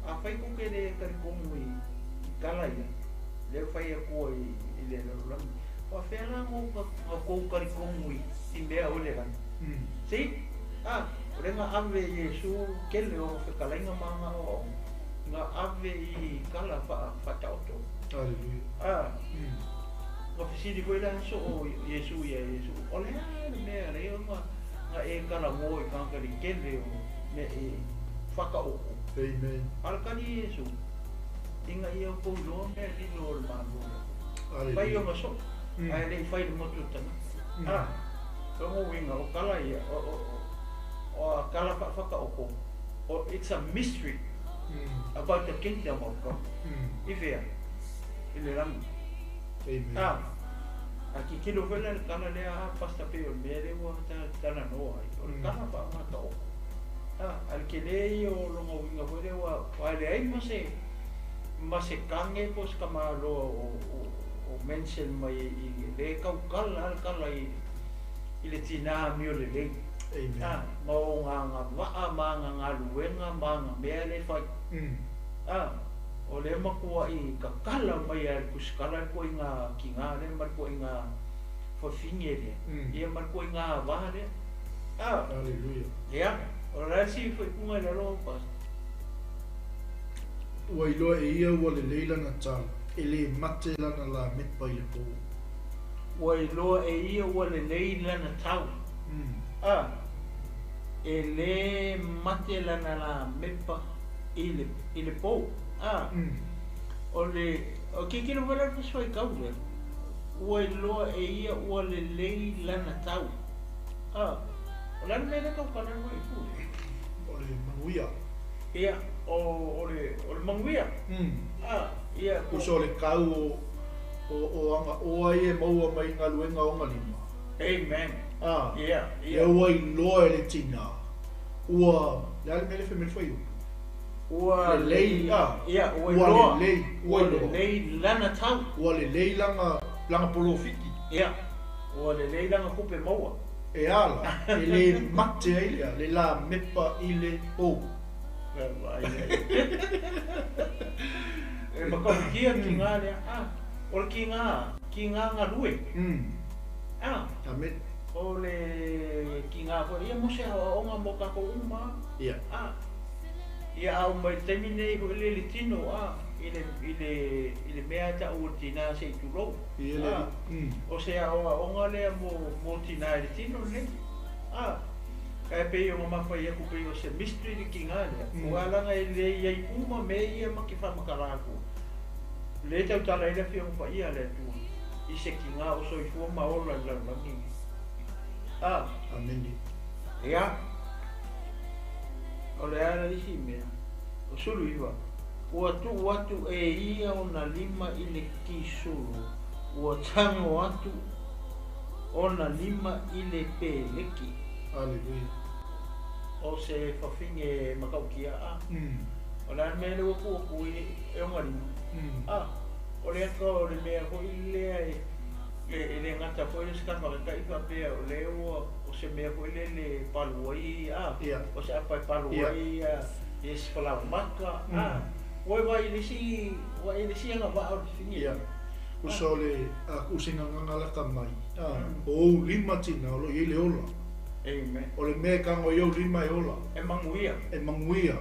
afai tou te le talitonu i tala ia, lea ua fai atua i le lalolagi, faapefea la ona tou talitonu i mea o i le lagi? See? O lea na ave e Iesu tele o ana fetalaiga ma ana aoaoga. Na ave i kala faataoto. Hallelujah. A na fesili foi le aso o Iesu ia Iesu, o le a le mea lea na e talanoa i tagata i le tele o mea e faataoto. Amen. A o le tali a Iesu, ina ia outou iloa mea e lilo o le Malo o le Atua. Fai ona soo, ae le i fai i le motu o le tagata. A, o lona uiga, o tala ia, o a tala faafataoto, it's a mystery about the kingdom of God. I fea? I le lagi. Amen. A, a tilotilo foi la i le tala lea a Pastor pei o le mea lea ua talanoa ai, o le tala faagataoto. A, a le tele ia o lona uiga foi lea ua leai ma se ma se kage po o se tamaloa o mention mai i le tautala le tala i le tinā amio lelei. Amen. A, ma o agavaa ma aga galuega ma aga mea lea e fai. A, o lea matuai tatala mai lava e le tusitala le ituaiga tinā lea ma le ituaiga fafine lea, ia ma le ituaiga ava lea. A, Hallelujah. Ia, o le a le isi faaipuga i lalo o Pastor? Ua iloa e ia ua lelei lana tau, e lē mate lana lamepa i le pō. Ua iloa e ia ua lelei lana tau. A, e lē mate lana lamepa i le, i le pō. A, o le, o tilotilo foi la i le Tusi Faitau lea, ua iloa e ia ua lelei lana tau. A, o le a le mea lea e tautala ai le fuaiupu lea? O le manuia. Ia, o le, o le manuia. A, ia, ko. Uso o le kau o agaoa ia e maua mai i galuega o ona lima. Amen. A, Ia, ia. Ia ua iloa e le tinā, ua, le a le mea lea e fai mai le fuaiupu? Ua lelei, a, ia, ua ua iloa, lelei, ua ua iloa. lelei lana tau. Ua lelei lana polofiti. Ia, ua lelei lana tupe maua. E ala, e lē mate ai le a, le lamepa i le pō. Vaai ai. E matautia le tiga lea, a, o le tiga, tiga galue. A, Amen. o le tiga foi ia mo se aoaoga mo tatou uma. Ia. A, ia a oo mai i le taimi lenei foi lea i le tino, a, i le, i le, i le mea e taua o le tina se i tulou. Ia le A, o se aoaoga lea mo tina i le tino lenei. A, ae pei ona mafai atu pei o se mystery le tiga lea, aua leaga e le i ai uma mea ia ma te faamatala atu. Le tautala ai le Afioga Paia a le Atua i se tiga o soifua ma ola i le lalolagi lenei. A, Amene. Ia, o le a le isi mea? O 19, ua tuu atu e ia ona lima i le kisulu, ua tago atu ona lima i le peleki. Hallelujah. O se fafine matautia, a. O le a le mea lea ua tuu atu e ona lima? A, o le ata o le mea foi lea e le gata foi le se faapea o lea ua o se mea foi lele e palu ai, a, o se apa e palu ai ia se falaomata, a, ua e vaai i le isi, vaai i le isi agavaa o le fafine. Ia. Uso o le a ku'u se gagana lata mai, a, o ou lima tinā o lo o i ai le ola. Amen. O le mea e tago i ou lima e ola. E manuia. E manuia.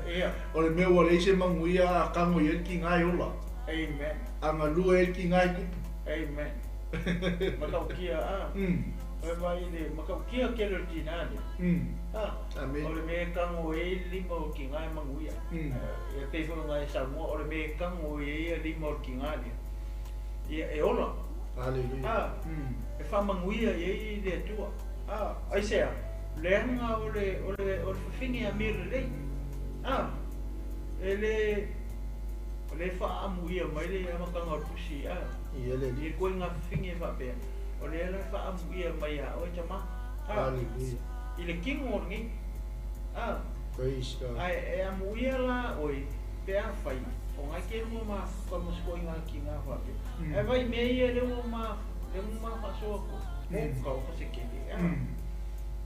Ia. O le mea ua leai se manuia a tago i ai le tiga e ola. Amen. A galue ai le tiga e tupu. Amen. Matautia, a. E vaai i le matautia tele o le tinā lea. A, Amen. o le mea e tago ai le lima o le tiga e manuia. Ia pei foi ona e saunoa, o le mea e tago i ai le lima o le tiga lea, ia e ola. Hallelujah. A, e faamanuia i ai le Atua. A, aisea, leaga o le, o le, o le fafine amio lelei. A, e le, o le faaamuia mai le amataga o le tusi, a, Ia le i Alii. le ituaiga fafine faapea, o lea la e faaamuia mai ia oe tama. A, Hallelujah. i le tino o lenei. A, Praise God. ae e amuia la oe pe afai, o ngai ke lua mafuka ma se ituaiga tiga faapea. Ae vai mea ia lea ua ma, lea ua mafaasoa ko. O ka o se kele. A,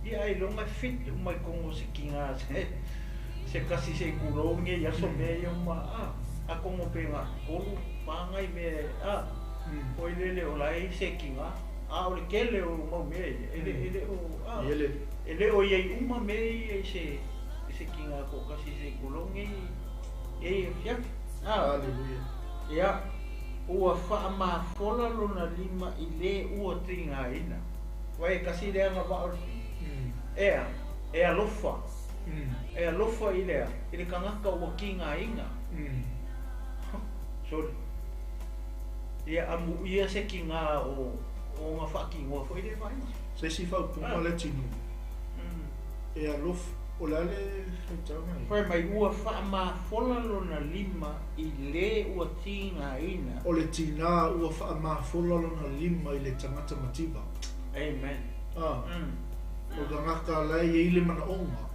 ia ai longa fit uma i totonu o se tiga se kasi se i kulou nei aso mea ia uma, a, a kongo pe nga tolu, whāngai mea, a, oi lele o la e se tiga, a o le kele o mau mea ia, e le, e le o, a, Ia le e le o iai uma mea ia i se tiga ko kasi se i kulou nei. I afiafi. A. Aleluia. Ia, ua faamafola lona lima i le ua tigaina. Vai e kasi le agavaa o le fili. Ea, e alofa. E alofa i le a? I le tagata ua tigaina. Sorry. Ia amuia se tiga o ona faatinoa foi lea vaega. Se isi faaupuga le tino. E alofa, o le a le faitauga ia? Fai mai, ua faamafola lona lima i le ua tigaina. O le tina ua faamafola lona lima i le tagata mativa. Amen. A, o le tagata la e i ai le manaoga.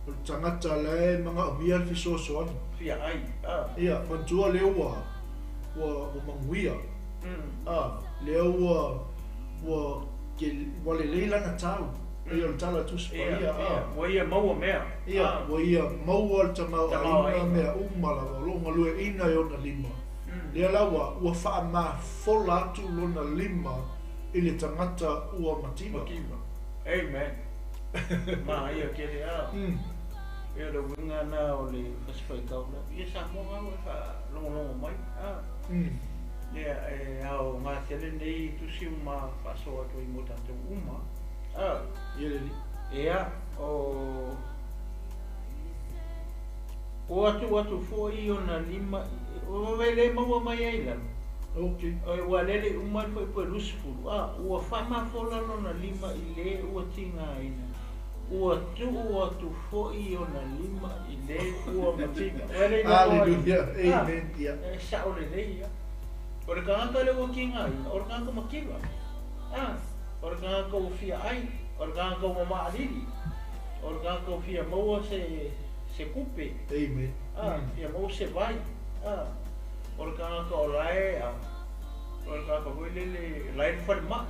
O le tagata la e manaomia le fesoasoani. Fia ai. A. Ia, manatua lea ua, ua, ua manuia. A, lea ua, ua, ke, ua lelei lana tau. Ia, o le tala Tusi Paia, a. Ua ia maua mea. Ia, ua ia maua le tamaoaiga mea uma lava o lo o galueaiina i ona lima. Lea la ua, ua faamafola atu lona lima i le tagata ua mativa. Mativa. Amen. Manaia tele a. Ia o le uiga na o le fasifaitau la. Ia Samoa ga ua e faalogologo mai a. Ia e aoga tele nei tusi uma faasoa atu ai mo tatou uma a. Ia le alii. Ia o ua tuu atu foi ona lima i le maua mai ai lalo. Ok. Ua lele uma le fuaiupu e 20, a ua faamafola lona lima i le ua tigaina, ua tuu atu foi ona lima i le ua mativa. Ua le iloa ai. Hallelujah. Amen. Ia. E sao lelei ia. O le tagata lea ua tigaina, o le tagata mativa. A, o le tagata ua fia ai, o le tagata ua maalili, o le tagata ua fia maua se, se tupe. Amen. A, fia maua se vai. A, o le tagata o la e, a, o le tagata foi lele, la e i le falemai,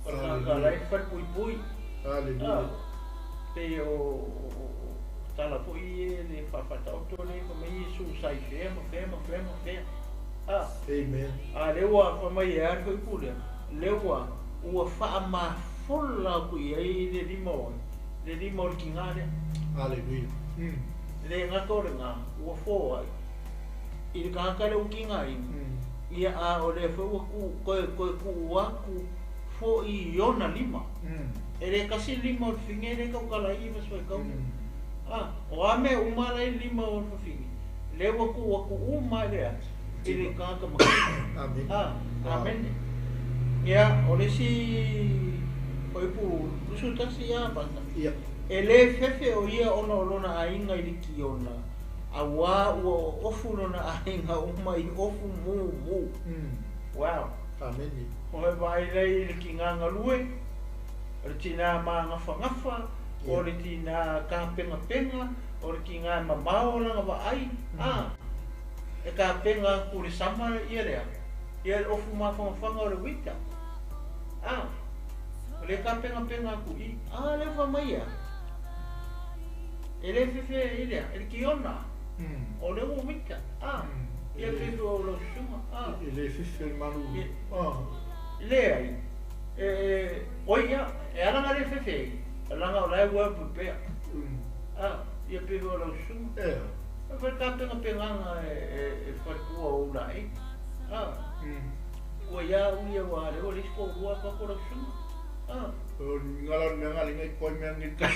o le tagata la e i le falepuipui. Hallelujah. A, pei o, o, o, o tala foi ia le faafaataoto lea fai mai Iesu sa i fea ma fea ma fea ma fea. A, Amen. a lea ua fai mai e a le fuaiupu lea, lea ua, ua faamafola atu i ai le lima o ai, le lima o le tiga lea. Hallelujah. E le gata o lena, ua foai i le tagata lea ua tigaina, ia a o lea foi ua tu, toe, toe tuu atu foi i ona lima. E le tasi le lima o le fafine lea e tautala ai i Fasifaitau nei. A, o a mea uma la e i le lima o le fafine, lea ua tuu atu uma i le a? I le tagata matua. A, amene. Ia, o le isi fuaiupu 21 a Pasta. E le fefe o ia ona o lona aiga i le Kiona, auā ua oofu lona aiga uma i ofu mumu. Wow. Amene. O he vaai lei i le tinā galue, o le tinā māgafagafa, o le tinā kāpengapenga, o le tinā e mamao lana vaai, ā, e kāpenga atu le sama ia lea, ia le ofu māfagafaga o le uita, ā, O lea kāpengapenga aku i, a lea fai mai ia, e le fefe i lea, e le kiona, o lea ua mita, a, ia fefe o lau susuga, a. E le fefe le malu, a. Leai, e, e, oi ia, e ala na le fefe ai, leaga o la e ua pupea, a, ia fefe o lau susuga. Ea. E fai kāpengapengaga e, e, e faletua o ou laei, a. Ua ia au ia ua leo le isi toalua atu atu lau susuga. Ah. O ngala o le mea nga lenga i koi mea ngi kai.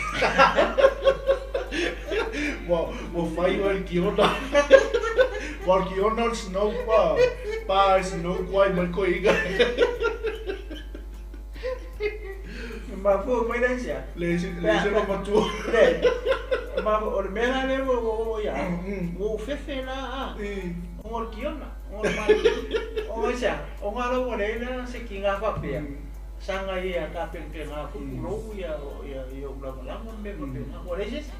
Ua, ua fai o le kiona. Ua le kiona o le snow pa. Pa e snow kuai mai koi inga. Mafua mai la isia. Le isi, le isi lo matua. Le. Ma o le mea la lea ua ua ia. Ua ou fefe la a. Ona o le kiona. Ona aisea? Ona la ua leai la se kiga faapea, saga ia tapenapena atu pulou ia ia ou lavalava ma mea faapena, ua leai se isi.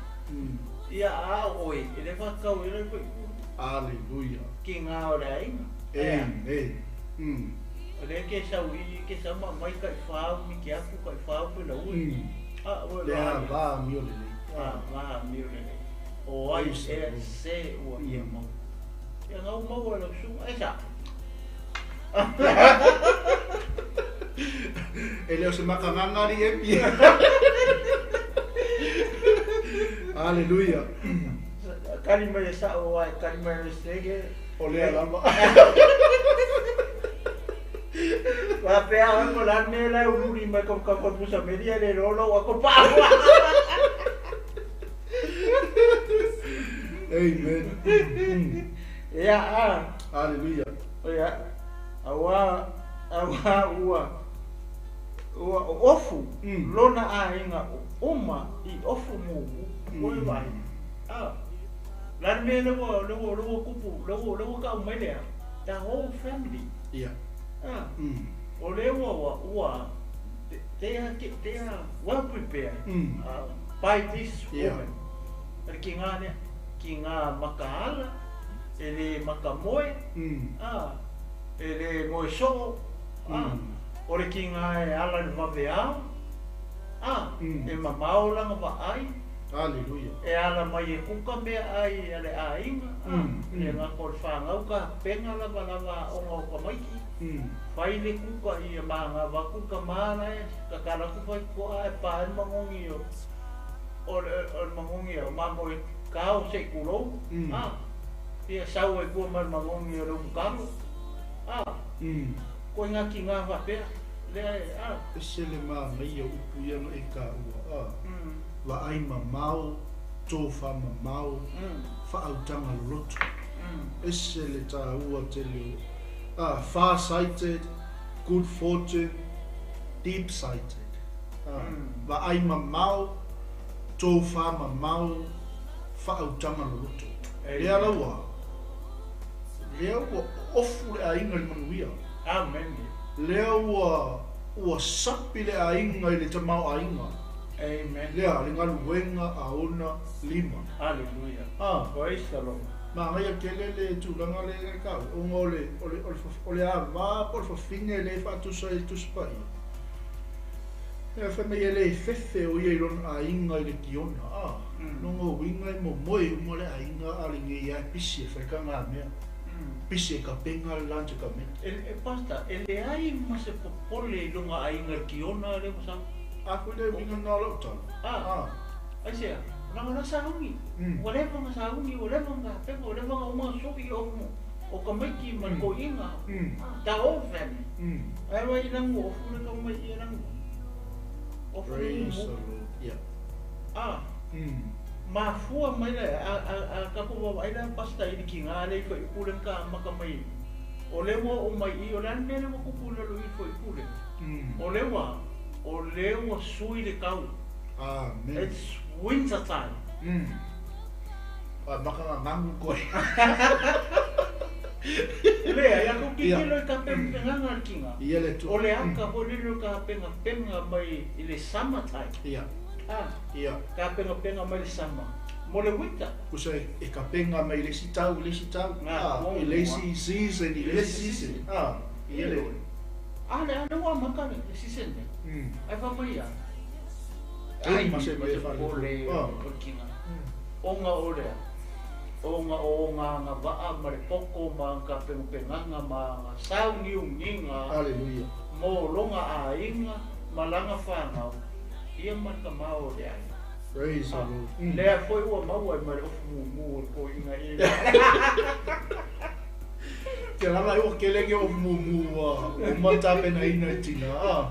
Ia a o oe, e le faatatau ai la le faipule. Aleluia. Kiga o le aiga. Amen. O lea ke sau i, ke sau ma aumai taifau miti atu, taifau pelaui. A, ua Le a va amio lelei. A, va amio lelei. O ai ea se ua ia mau. Ia gau maua lau susuga, e sa. E le o se makagaga alii Emi. Aleluia. Tali mai e sa'o ae tali mai e Esetete. O lea lava. Faapea oe po o le a le mea la e ululi mai kamukamu o le pusa meli ae le iloa lou ato pa'u. Amen. Ia a. Hallelujah. Ia auā auā ua ua ofu lona aiga uma i ofu mumu ua e vaai. A. O le a le mea lea ua lea ua lea ua tupu lea ua lea ua ta'u mai lea the whole family. Ia. A. O lea ua ua ua they are they are well prepared by this woman. O le kīnā lea, kīnā makaala, e lē makamoe, a, e lē moe soo, a, o le kīnā e ala i le vaveao, a, e mamao lana vaai, Hallelujah. e ala mai e kuka meaai a le aiga, a, le gata o le fanau kapega lavalava aoga o tamaiti, fai le kuka ia magava atu le tama lae tatala atu faitotoa ae pa ai le magogi o o le o le magogi o mamoe kao se'i tulou, a, ia sau ai fua ma le magogi o le umukalo, a, koe tigā faapea lea e a. Ese le manaia o upu ia na e taua, a, vaai mamao, tofa mamao, faautaga loloto. Ese le taua tele o, a, far sighted, good fortune, deep sighted. A, vaai mamao, tofa mamao, faautaga loloto. Lea laua, lea ua ofu le aiga i le manuia. Amen. Lea ua ua sapi le aiga i le tamaoaiga. Amen. Lea le galuega a ona lima. Hallelujah. A. Praise the Lord. Manaia tele le tulaga lea e taua, ona o le o le o le o le ava po o le fafine lea e faatusa ai le Tusi Paia. Lea fai mai e le fefe o ia i lona aiga i le Kiona, a. Lona uiga e momoe uma le aiga a lenei lava e pisi e fai tagamea. Pisi e kapega le lunch kamea. E, e Pastor, e leai ma se popole i lona aiga i le Kiona lea ua sau. A foi le uiga lena o lau tala. A. Aisea? Leaga la sauni. Ua leva ona sauni, ua leva ona pepa, ua leva ona uma ona soki o o tamaiti ma le toeaina. The whole family. Ae vaai i lanu ofu le tau mai i lanu. Ofu le Praise the Lord. Yeah. A. Mafua mai le a a a tatou vaavaai la Pastor i le tiga lea i fuaiupu lea na amata mai o lea ua oo mai i i o le a le mea lea ua tupu i lalo i le fuaiupu lea? O lea ua o lea ua sui le tau. Amen. It's winter time. A maka gagagu koe. Leai, a tou tilotilo i tapenapenaga a le tiga, Ia le Atua. o le aka foi lele o tapenapena mai i le summer time. Ia. A, Ia. tapenapena mai le summer mo le winter. Kusa e kapenga mai i le isi tau i le isi tau. Nga, A, i le isi season i le isi season. A, ia le. A lea, lea ua amata le season lea. Ae fai mai a. Ai ma se mea o le Ah. o le tiga. Ona o lea, ona o ona agavaa ma le poto ma ana tapenapenaga ma ana sauniuniga Hallelujah. mo lona aiga ma lana fanau, ia ma le tama o le aiga. Praise the Lord. Lea foi ua maua ai ma le ofu mumu o le toeaina e. Te lava ai ua kele ke o mumu ua uma tapenaina i tina. Ah.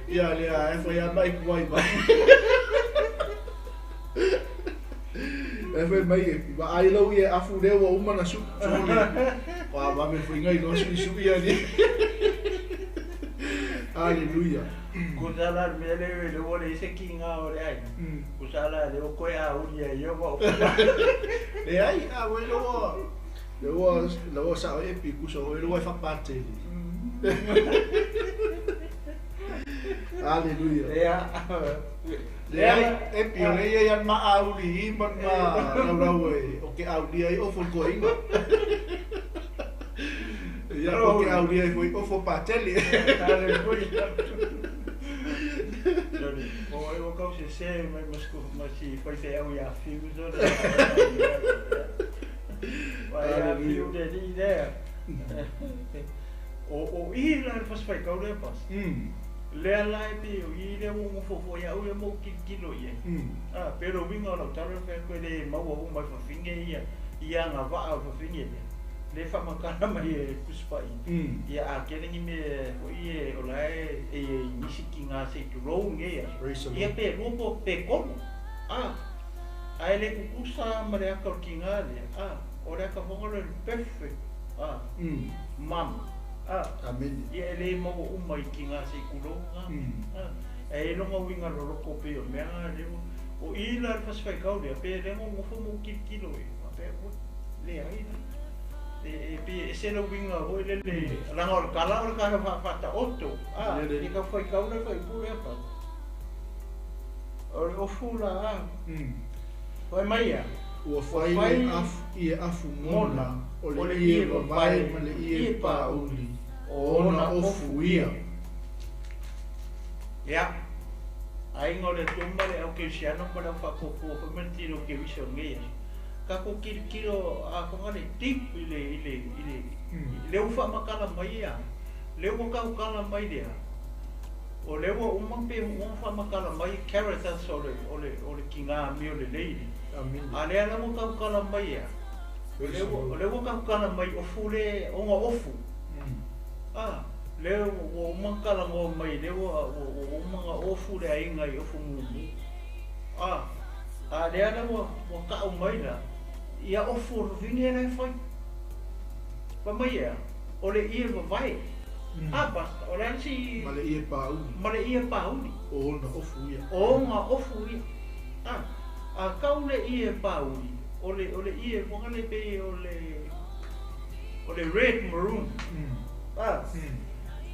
Ia lea e fai a mai kuai mai. E fai mai e vaai lau ia afu lea ua uma na su suli. Wa va me fuinga i lo sui sui ia ni. Hallelujah. Kusa la le mea lea e le ua leai se kiga o le aiga. Kusa la le o koe auli ai ia ua ofu. Leai, a ua iloa le ua le ua sao e pi kusa ua iloa e whapatele. Hallelujah. Lea. Leai, e pi o le ia ia ma auli i ma ma rau e o ke auli ai ofo koinga. Ia o ke auli ai foi ofo patele. Hallelujah. Sorry. O ai ua kau sese mai masku masi faifeau ia fiu sole. Vai ia fiu le alii lea. O o i la le fasi faitau lea pasi. Lea la e pei o i lea ua ou nofonofo ai au ia ma ou tilotilo i ai. A, pei o le uiga o lau tala e fai atu e le maua uma e fafine ia ia agavaa o le fafine lea, lea e faamatala mai e Tusi Paia. Ia a tele ni mea foi e o la e i ai i nisi tina se i tulou lenei aso, ia pe lua po pe tolu. A, ae le tutusa ma le ata o le tina lea, a, o le ata foi lea o le perfect, a, mom. A, ia e le maua uma i tina se i tulou na. A, ae i ai lona uiga loloto pei o le mea lena lea ua, o i la le fasi faitau lea, pe le nonofo ma ou tilotilo i ai, faapea, oi, leai la. E, e pei e ese le uiga foi lele, leaga o le tala o le tala faataoto, a, e tau faitau le faaiupu lea pale. O le ofu la, a, fai mai ia. Ua fai le ie afu mona, o le ie vavae ma le ie pāuli, o ona ofu ia. Ia, aiga o le Atua ma le au kerisiano ma le au faatuatua foi ma le tino keriso o lenei aso, tatou tilotilo a foga le deep i le, i le, i le, lea ua faamatala mai ia, lea ua tautala mai lea, o lea ua uma pe ua uma faamatala mai characters o le, o le, o le tiga amio lelei lea. A lea la ua tautala mai ia, o lea ua, o lea ua tautala mai ofu le, ona ofu. A, lea ua uma ona talanoa mai, lea ua, ua uma ona ofu le aiga i ofu mumu. A, a lea la ua, ua tau mai la, ia ofu o le vavine la e fai. Fai mai ea, o le ie vavae. A, basta, o le a le isi... Ma le ie pāuli. Ma le ie pāuli. O ona ofu ia. O ona ofu ia. A, a kau le ie pāuli, o le, o le ie foga le pei o le, o le red maroon. A,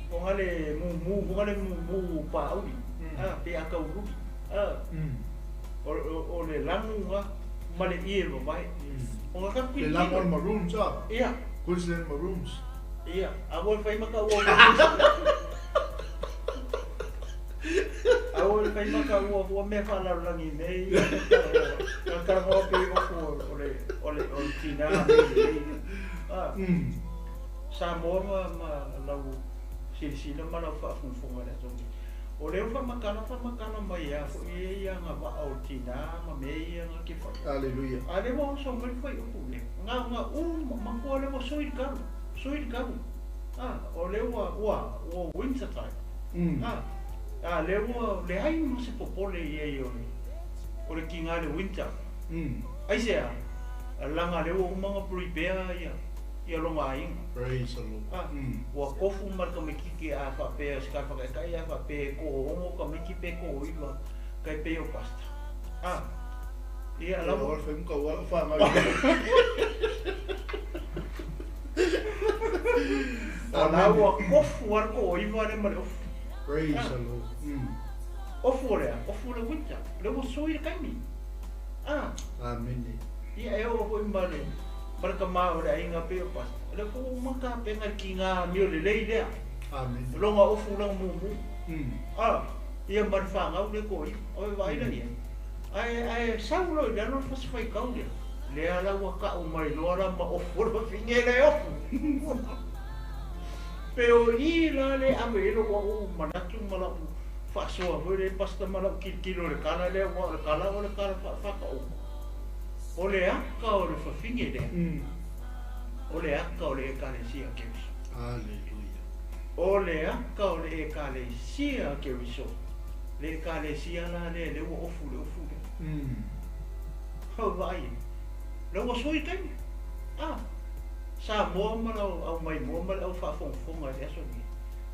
foga le mumu, foga le mumu pāuli. A, pe a kaululi. A, o, o, o le lanu ga ma le ie vavae. O ga ka Le lanu o le maroons, a? Ia. Queensland Maroons. Ia, a ua fai ma ka ua. A ua fai ma ka ua ua mea faalalolagi nei. Ka talanoa pei ofu o le o le o le tina nei. A. Samoa ma ma lau silasila ma lau faafogafoga i le aso nei. O lea ua faamatala faamatala mai lava foi e ia agavaa o le tina ma mea ia na te fai. Aleluia. A lea ua oso mai le fuaiupu lea, na ona uma matua lea ua sui le tau, sui le tau. A, o lea ua, ua, ua winter time. A, a lea ua leai ma se popole i ai o le, o le tina i le winter. Aisea? Leaga lea ua uma ona prepare ia, ia lona aiga. Praise the Lord. A, ua tofu ma le tamaititi a faapea se kai whakaikai a faapea e toono tamaiti pe tooiwa kai pei o pastor. A, ia Ia lava. ua whai muka ua whanau. O la ua tofu a le tooiwa le ma le ofu. Praise the Lord. Ofu o lea, ofu o le winter. Le ua sui le taimi. A. Amene. Ia e oo foi ma le, ma le tama o le aiga pei o pastor. O lea foi ua uma tapena le tiga amio lelei lea. Amene. Lona ofu lona mumu. A, ia ma le fanau le toaiva. O e vaai la ia. Ae, ae sau loa i lalo le fasi faitau lea. Lea la ua tau mai loa la ma ofu o le fafine lea e ofu. Pe o i la le ave i ai lou au manatu ma lau faasoa foi lea pastor ma lau tilotilo i le tala lea aua o le tala o le tala faataoto. O le aka o le fafine lea, o le aka o le Ekalesia Keriso. Aleluia. O le aka o le Ekalesia Keriso. Le Ekalesia la lea lea ua ofu le ofu lea. Hau vaai e. Lea ua sui taimi. Ah, Samoa ma lau au maimoa ma le au faafogafoga i le aso lenei.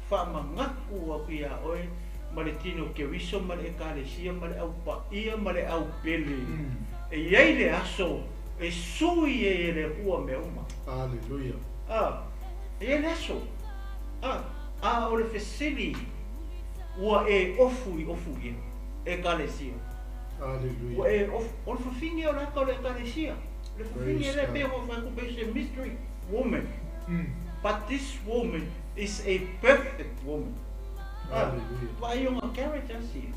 Faamanatu atu iā oe ma le tino Keriso ma le Ekalesia ma le au paia ma le au pele. E i ai le aso e sui ai e le Atua mea uma. Aleluia. A, e i ai le aso. A, a o le fesili ua e ofu i ofu ia, Ekalesia. Aleluia. Ua e ofu, o le fafine o le ata o le Ekalesia. Le fafine Praise lea God. pei ona fai atu pei se mystery woman. But this woman is a perfect woman. A, Aleluia. vaai ona characters ia.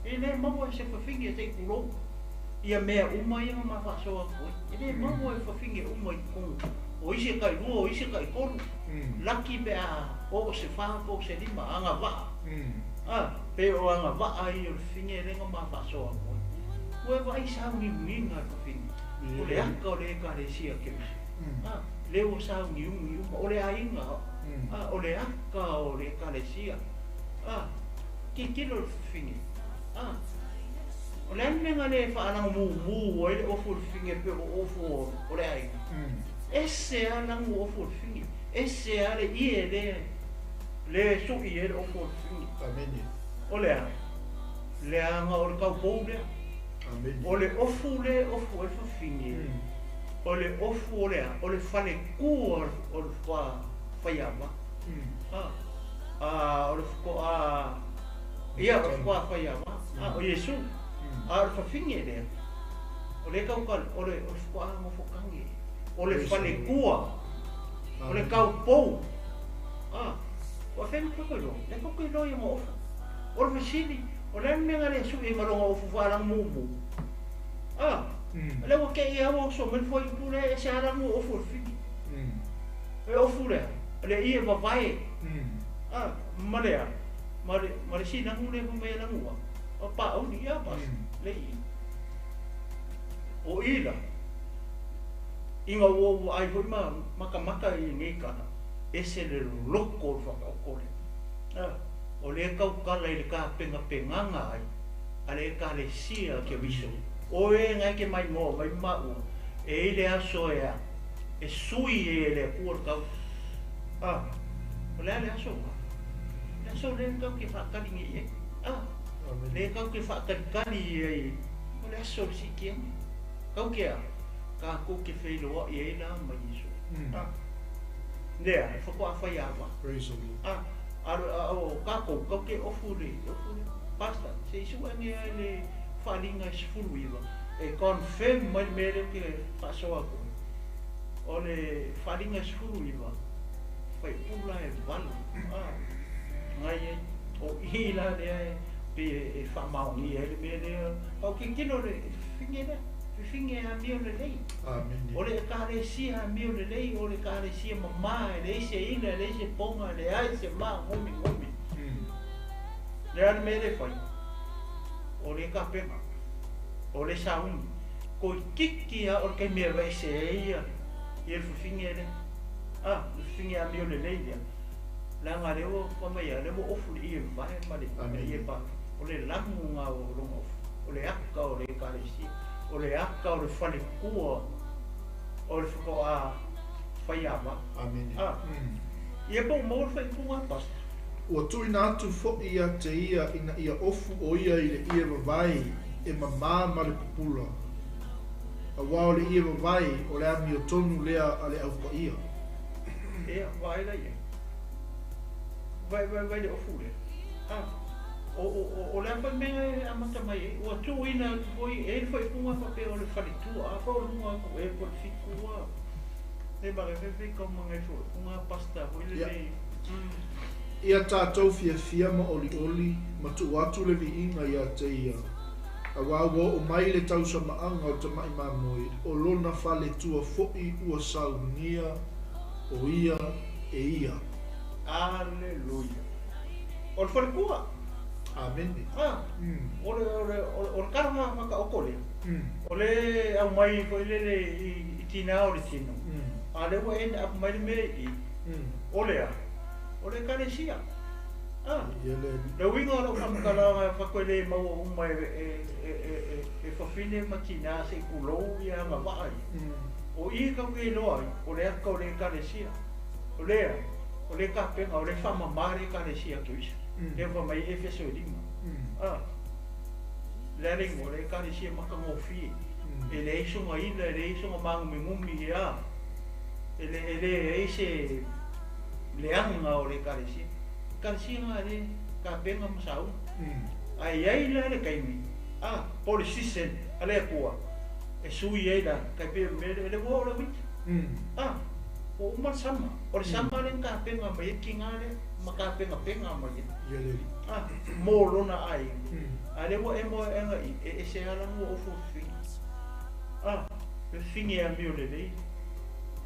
E le maua e se fafine se i tulou. Ia mea uma ia na ma faasoa atu ai. E le maua e fafine uma i totonu. O isi e tailua, o isi e taitolu. Laki pe a oo se fa po o se lima, agavaa. A, pe o agavaa ia o le fafine lea na ma faasoa atu ai. Ua e vaai sauniuniga le fafine. O le aka o le Ekalesia Keriso. A, lea ua sauniuni uma, o le aiga, a, o le aka o le Ekalesia. A, tilotilo le fafine. A, o le a le mea na le faalagumumu ai le ofu o le fafine pei o ofu o le aiga? Ese lava lagu ofu o le fafine, ese lava le ie lea le sui ai le ofu o le fafine. Amene. O le a? Leaga o le taupou lea. Amene. O le ofu lea e ofu ai le fafine, o le ofu o le a? O le falekua o le faiava. A, a, o le faatoa, ia, o le faatoa faiava, a, o Iesu. A o le fafine lea, o lea e tautala, o le faatoa nofo tagi, o le falekua, o le taupou. A, ua fea ma tatou iloa? Lea tatou te iloa i ona ofu. O le fesili, o le a le mea na le sui ai ma lona ofu faalagumumu? A, lea ua te i lava ua oso mai le fuaiupu lea, e ese lava lagu ofu o le fafine. O le ofu lea, o le ie vavae. A, ma le a? Ma le, ma le sinagu lea fai mai e lagu a? O paauli, ia pas, le i. O i la, ina ua ou vaai foi ma matamata i lenei tala, ese le loloto o le faataoto lea. A, o lea e tautala i le tapenapenaga ai a le Ekalesia Keriso. O e na e te maimoa mai ma maua, e i ai le aso e a, e sui ai e le Atua le tau. A, o le a le aso lena? O le aso lea tatou te faatali nei i ai. A, lea tatou te faatalitali i ai, o le aso o le siitiaga. Tatou te a, tatou te feiloai ai la ma Iesu. A, lea, e faatoa fai ava. Praise the Lord. A, a o tatou, tatou te ofu le ofu lea. Pastor, se i sue ane lava le faaaliga e 19 e confirm mai le mea lea ou te faasoa atu ai. O le faaaliga e 19, faipula e 8, a, na i ai. O i la lea e pei e faamaonia ai le mea lea. A o tilotilo le fafine lea, fafine e amio lelei. Amene. O le Ekalesia amio lelei, o le Ekalesia mama, e leai se ila, e leai se poga, e leai se magomigomi. Le a le mea lea e fai? O le tapena, o le sauni. Toeitiiti lava o le taimi e aveese ai ia le fafine lea. A, le fafine amio lelei lea. Leaga lea ua fai mai a, lea ua ofu le ie vavae ma le ie pa. O le lagu na o lona ofu. O le aka o le Ekalesia. O le aka o le falekua o le faatoa faiava. Amene. A, ia po o maua le faaipuga a Pastor. Ua tuuina atu foi ia te ia ina ia ofu o ia i le ie vavae e mamā ma le pupula, aua o le ie vavae o le amiotonu lea a le Au Paia. Ia, vaai la i ai. Vaai, vaai, vaai le ofu lea. A, o, o, o, o le a foi le mea e amata mai ai? Ua tuuina atu foi e ai le faaipuga faapea o le faletua, a foi o le luga atu ea po o le fitu a. Le manaia foi fai kaumaga ai faaipuga Pastor foi lelei. Ia tatou fiafia ma olioli ma tuu atu le viiga ia te ia, aua ua oo mai le tausamaaga o le tamai mamoe, o lona faletua foi ua saunia o ia e ia. Aleluia. O le faletua. Amene. A, o le, o le, o le tala faataoto lea. O le aumai foi lele i tina o le tino. A lea ua end up mai le mea i i. O le a? O le Ekalesia. A, Ia le le uiga o lau faamatalaga faatoa le maua uma e, e, e, e, e, e fafine ma tina se i tulou ia agavaa ia. O i tatou te iloa ai, o le aka o le Ekalesia. O lea, o le tapena, o le faamama le Ekalesia Keriso. Lea ua fai mai Efeso e 5. A, le a le igoa, o le Ekalesia matagofie. E leai sona ila, e leai sona magumigumi, ia. E le, e leai se leaga o le Ekalesia. Ekalesia na le tapena ma sauga. Ae i ai la le taimi, a, po o le season a le Atua, e sui ai la, tai pei o le mea lea, le ua oo le winter. A, ua uma le sama. O le sama lea na tapena mai ai le tina lea, ma tapenapena mai ai. Ia le alii. A, mo lona aiga. A lea ua emo ae i, e ese lava lana ua ofu o fafine. A, le fafine e amio lelei.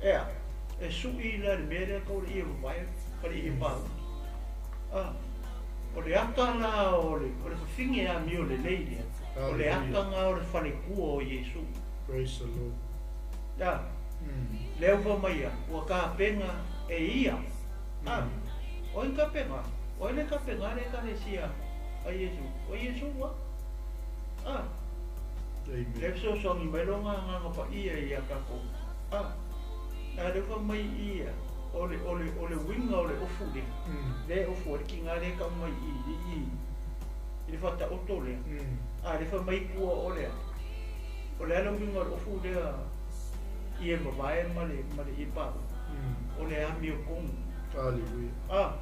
Ea, e sui la le mea lea tau le ie vavae ma le ie pauli. A, O le aka la o le fafine amio lelei lea. O le aka lena o le falekua o Iesu. Praise the Lord. A, lea ua fai mai ia, ua tapena e ia. A, o ai na tapena? O ai le tapena le Ekalesia a Iesu? O Iesu lava. A, lea e fesoasoani mai lona Agaga Paia ia tatou. A, a lea ua fai mai ia, o le, o le, o le uiga o le ofu lea, lea e ofu ai le tiga lea e tau mai i i, i le faataoto lea. A, lea fai mai tua o le a? O le a le uiga o le ofu lea i e vavae ma le, ma le ie paua? O le amiotonu. Hallelujah. A,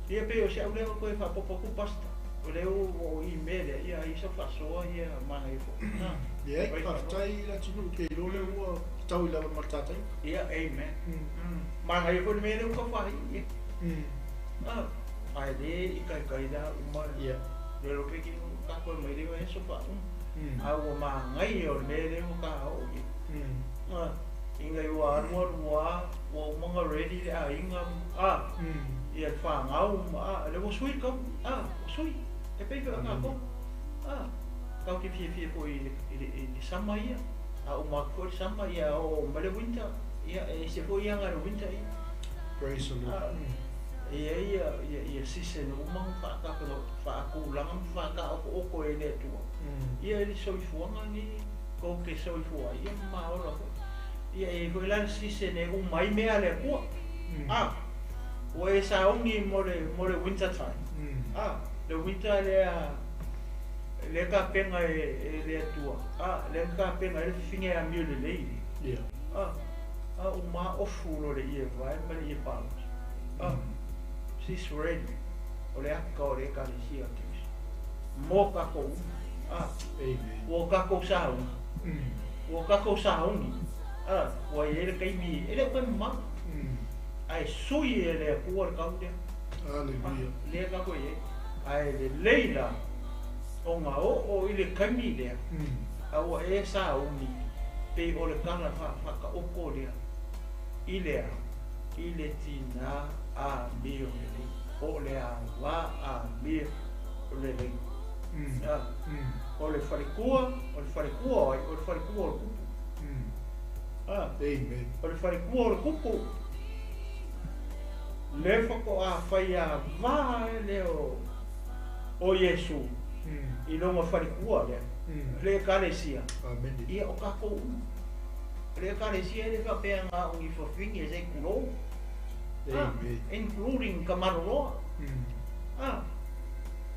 ia pei o si au lea ua toe faaopoopo atu Pastor, o lea ua ou email lea, ia ai sau faasoa ia manaia foi. A, Leai, faafetai i le atunuu te iloa lea ua tau i lava ma le tataiga. Ia, amen. Manaia foi le mea lea ua tau faaii, ia. A, ae le ikaika la uma le iloa pe kino tatou e mai le vaiaso faauma. A ua manaia o le mea lea ua ta oo i ai. A, ina ua alu alu lava, ua uma ona ready le aiga, a, ia le fanau ma, a, lea ua sui le tau, a, ua sui, e pei foi o tatou, a, tatou te fiafia foi i le, i le sama ia, a uma atu foi le sama, ia oo mai le winter, ia e ese foi aga le winter ia. Praise the Lord. A, e i ai ia, ia, ia season uma na faatapena, faatulaga ma faataotooto e le Atua. Ia le soifuaga lenei tou te soifua ai, ia ma ola foi. Ia e i ai foi la le season e uma ai mea a le Atua. A, ua e sauni mo le, mo le winter time. A, le winter lea, lea tapena e, e le Atua. A, lea na tapena ai le fafine e amio lelei. A, a uma ofu loa le ie vae ma le ie palota. A, she's ready. O le aka o le Ekalesia o Keriso. Mo tatou uma. A, Amen. ua tatou sauni. Ua tatou sauni. A, ua i ai le taimi, e le o toe mamao. Ae sui e le Atua le tau lea. Hallelujah. A, lea tatou i ai. Ae lelei la ona oo i le taimi lea, a ua e sauni pei o le tala faataoto lea i le a? I le tinā amio lelei, po o le ava amio lelei. A, o le falekua, o le falekua o ai? O le falekua o le kupu. A, Amen. o le falekua o le kupu. Le faatoa fai ava ai lea o Iesu i lona falekua lea, le Ekalesia. Amen. Ia o tatou uma. O le Ekalesia e le faapea na o ni fafine se i tulou. A, Amen. including ka maloloa. A,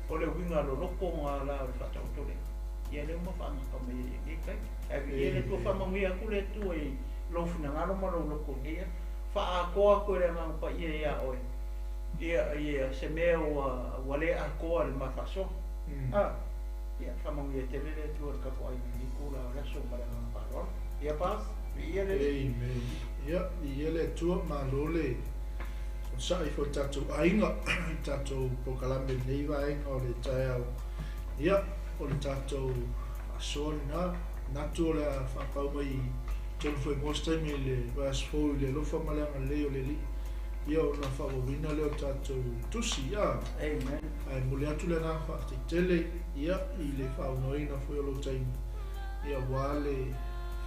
o le uiga loloto na la o le faataoto lea. Ia lea ua faagata mai ai i lenei taimi. Ae viia le Atua, faamanuia atu le Atua i lou finagalo ma lou loto nei. Faaatoa atu e le Agaga Paia ia oe. Ia, ia, se mea ua, ua le atoa i le ma faasoa. A, ia, faamanuia tele le Atua i le tapuaiga i lenei itula o le aso ma le agaga faaaloalo. Ia, Pas, viia le Alii. Amen. Ia, viia le Atua, malo le onosai foi i le tatou aiga, i le tatou polokalame i lenei vaega o le taeao. Ia, o le tatou faasoa lena, manatu o le a faapau mai i totonu foi mo se taimi i le vaiaso fou i le alofa ma le agalelei o le Alii, ia ona faaauauina lea o le tatou tusi. A, Amen. ae momoli atu le agaga faafetai tele, ia, i le faaaunoaina foi o lou taimi, ia, aua le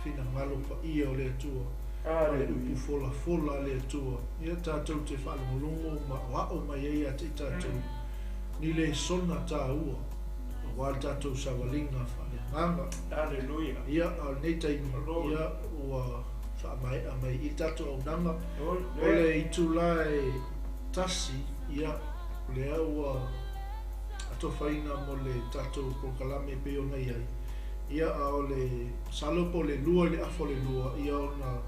finagalo paia o le Atua, ma le upu folafola a le Atua, ia tatou te faalogologo ma aoao mai ai ia te i tatou ni lesona taua aua le tatou savaliga faaleagaga. Hallelujah. Ia, a o lenei taimi, ia, ua faamaea mai i le tatou auaunaga. O le itula e 1, ia, o lea ua atofaina mo le tatou polokalame e pei ona i ai. Ia, a o le masalo po o le 2 i le afa o le 2, ia ona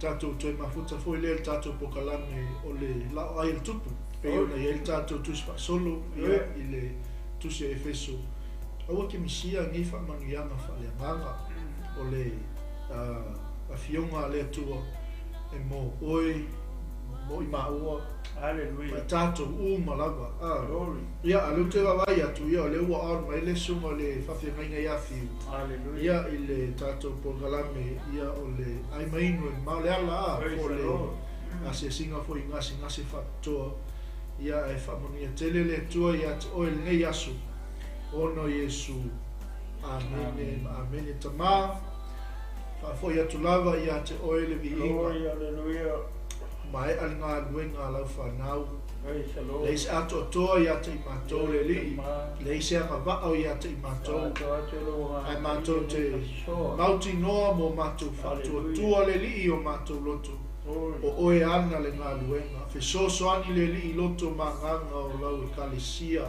tatou toe mafuta foi lea i le tatou polokalame o le laoai a le tupu, pei ona i ai le tatou tusi faasolo, ia, i le tusi a Efeso. Aua ke misia nei faamanuiaga faaleagaga, o le afioga a le Atua e mo oe, mo i maua, Hallelujah. ma i tatou uma lava. Glory. Ia, a o lea ou te vaavaai atu, ia, o lea ua on mai le susuga o le faafeagaiga ia Fiu. Hallelujah. Ia, i le tatou polokalame, ia, o le ai ma inu e mamao le ala, po o Praise the le Lord. asiasiga foi i gasegase faapitoa. Ia, ae faamanuia tele le Atua ia te oe i lenei aso, ona o Iesu. Amene ma amene. Tama, faafoi atu lava ia te oe le viiga. Glory, hallelujah. Maea le galuega a lau fanau. Praise the Lord. Leai se atoatoa ia te i matou le Alii, leai se agavaa o ia te i matou, ae matou te mautinoa mo matou faatuatua le Alii i o matou loto, o oe ana le galuega. Fesoasoani le Alii i loto ma agaga o lau Ekalesia,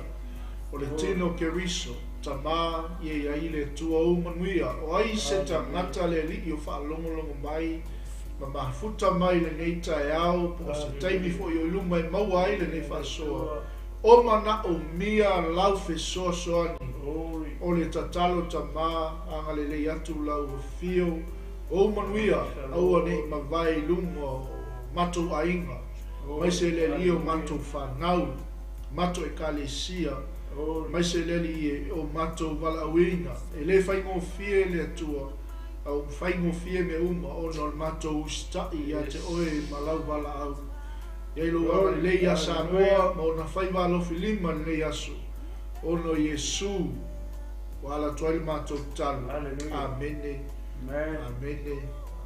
o le tino o Keriso, Tama, ia i ai le Atua ou manuia, o ai se tagata le Alii o faalogologo mai ma mafuta mai lenei taeao po o se taimi foi o i luma e maua ai lenei faasoa o manaomia lau fesoasoani o le tatalo tama agalelei atu lau afio ou manuia aua nei mavae i luga o matou aiga maise le Alii o matou fanau matou ekalesia maise le Alii e o matou valaauina e le faigofie le Atua A ua faigofie mea uma ona o le matou usitai ia te oe ma lau valaau. I ai lou agalelei ia Samoa ma ona faiva alofi lima i lenei aso, ona o Iesu ua ala atu ai le matou tatalo. Amene. Amene.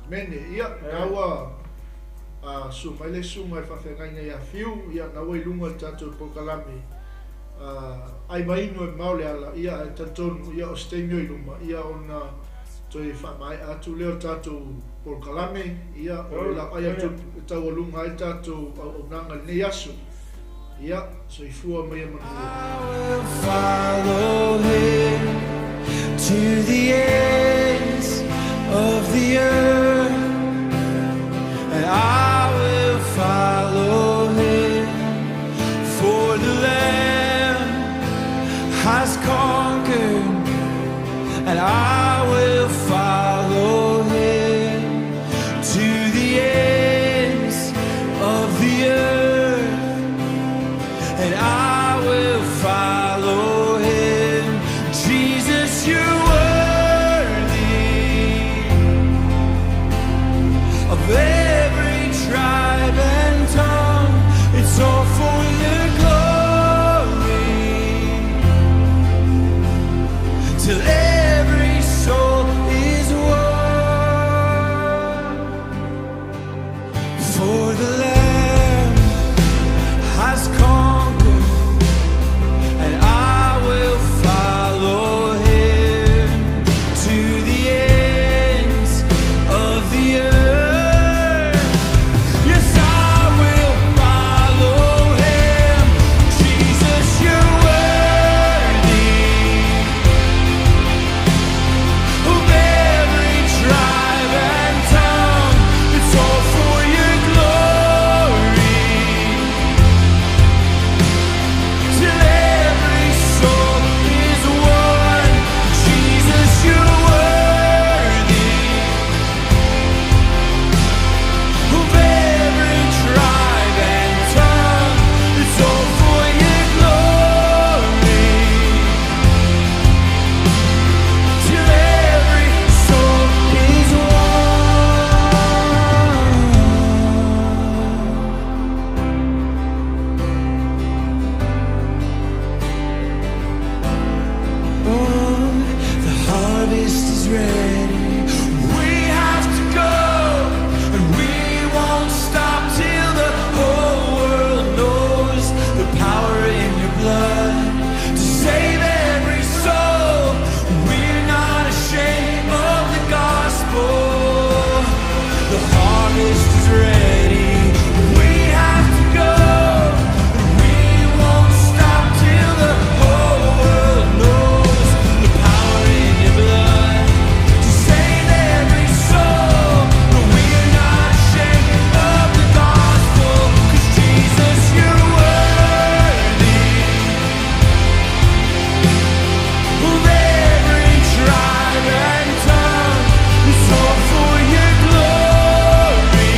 Amene. Ia, na ua a, susu mai le susuga i le faafeagaiga ia Fiu, ia, na ua i luga i le tatou polokalame, a, ai ma inu e mamao le ala, ia, ae talitonu, ia, o se taimi o i luma, ia, ona toe faamaea atu lea o le tatou polokalame, ia, o le lapaai atu e taualuga ai le tatou auaunaga i lenei aso. Ia, soifua ma ia manuia. I will follow him to the ends of the earth, and I will follow him, for the Lamb has conquered, and I will follow him to the ends of the earth, and I will follow him. Jesus, you're worthy of every tribe and tongue. It's all for your glory. Till every soul is won. For the Lamb has conquered, and I will follow him to the ends of the earth. Yes, I will follow him. Jesus, you're worthy of every tribe and tongue. It's all for your glory. Till every soul is won. Jesus, you're worthy of every tribe and tongue. It's all for your glory. Till every soul is won. Oh, the harvest is ready. We have to go, and we won't stop till the whole world knows the power in your blood to save every soul. We're not ashamed of the gospel. The harvest is ready. We have to go, and we won't stop till the whole world knows the power in your blood to save every soul. But we're not ashamed of the gospel, 'cause Jesus, you're worthy of every tribe and tongue. It's all for your glory.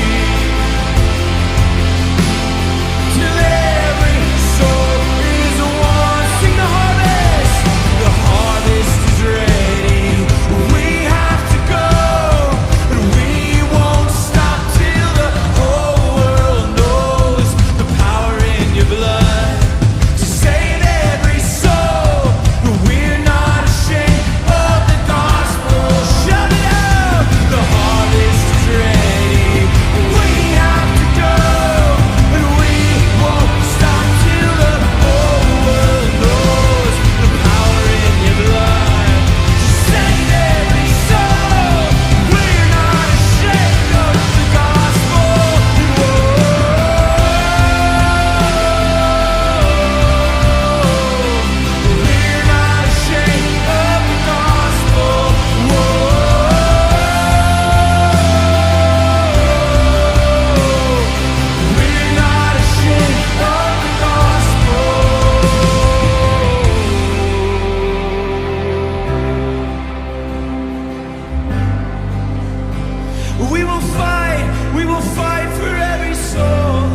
We will fight, we will fight for every soul.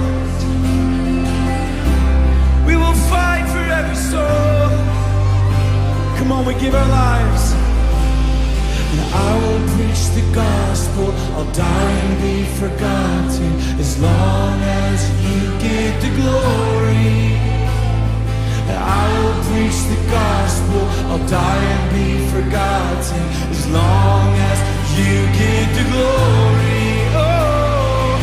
We will fight for every soul. Come on, we give our lives. And I will preach the gospel. I'll die and be forgotten as long as you get the glory. And I will preach the gospel. I'll die and be forgotten as long as you get the glory. Oh,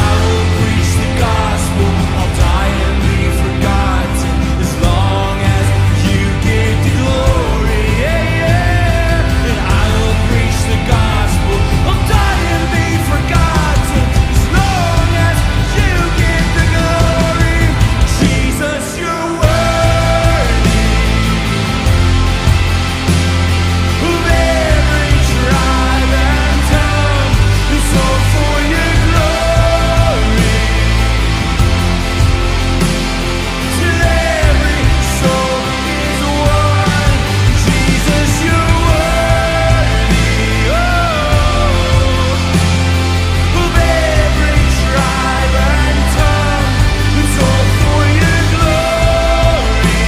I will preach the gospel. I'll die and be forgotten as long as you get the glory. Yeah, yeah. And I will preach the gospel. I'll die and be forgotten as long as you get the glory. Jesus, you're worthy of every tribe and tongue. It's all for your glory. Till every soul is won. Jesus, you're worthy. Oh, of every tribe and tongue. It's all for your glory.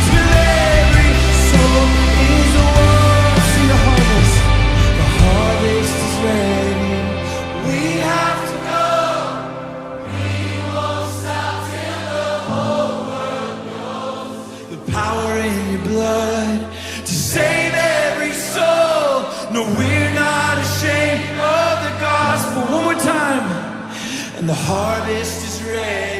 Till every soul is won. See the harvest. The harvest is ready. We have to go. We won't stop till the whole world knows the power in your blood to save every soul. No, we're not ashamed of the gospel. One more time. And the harvest is ready.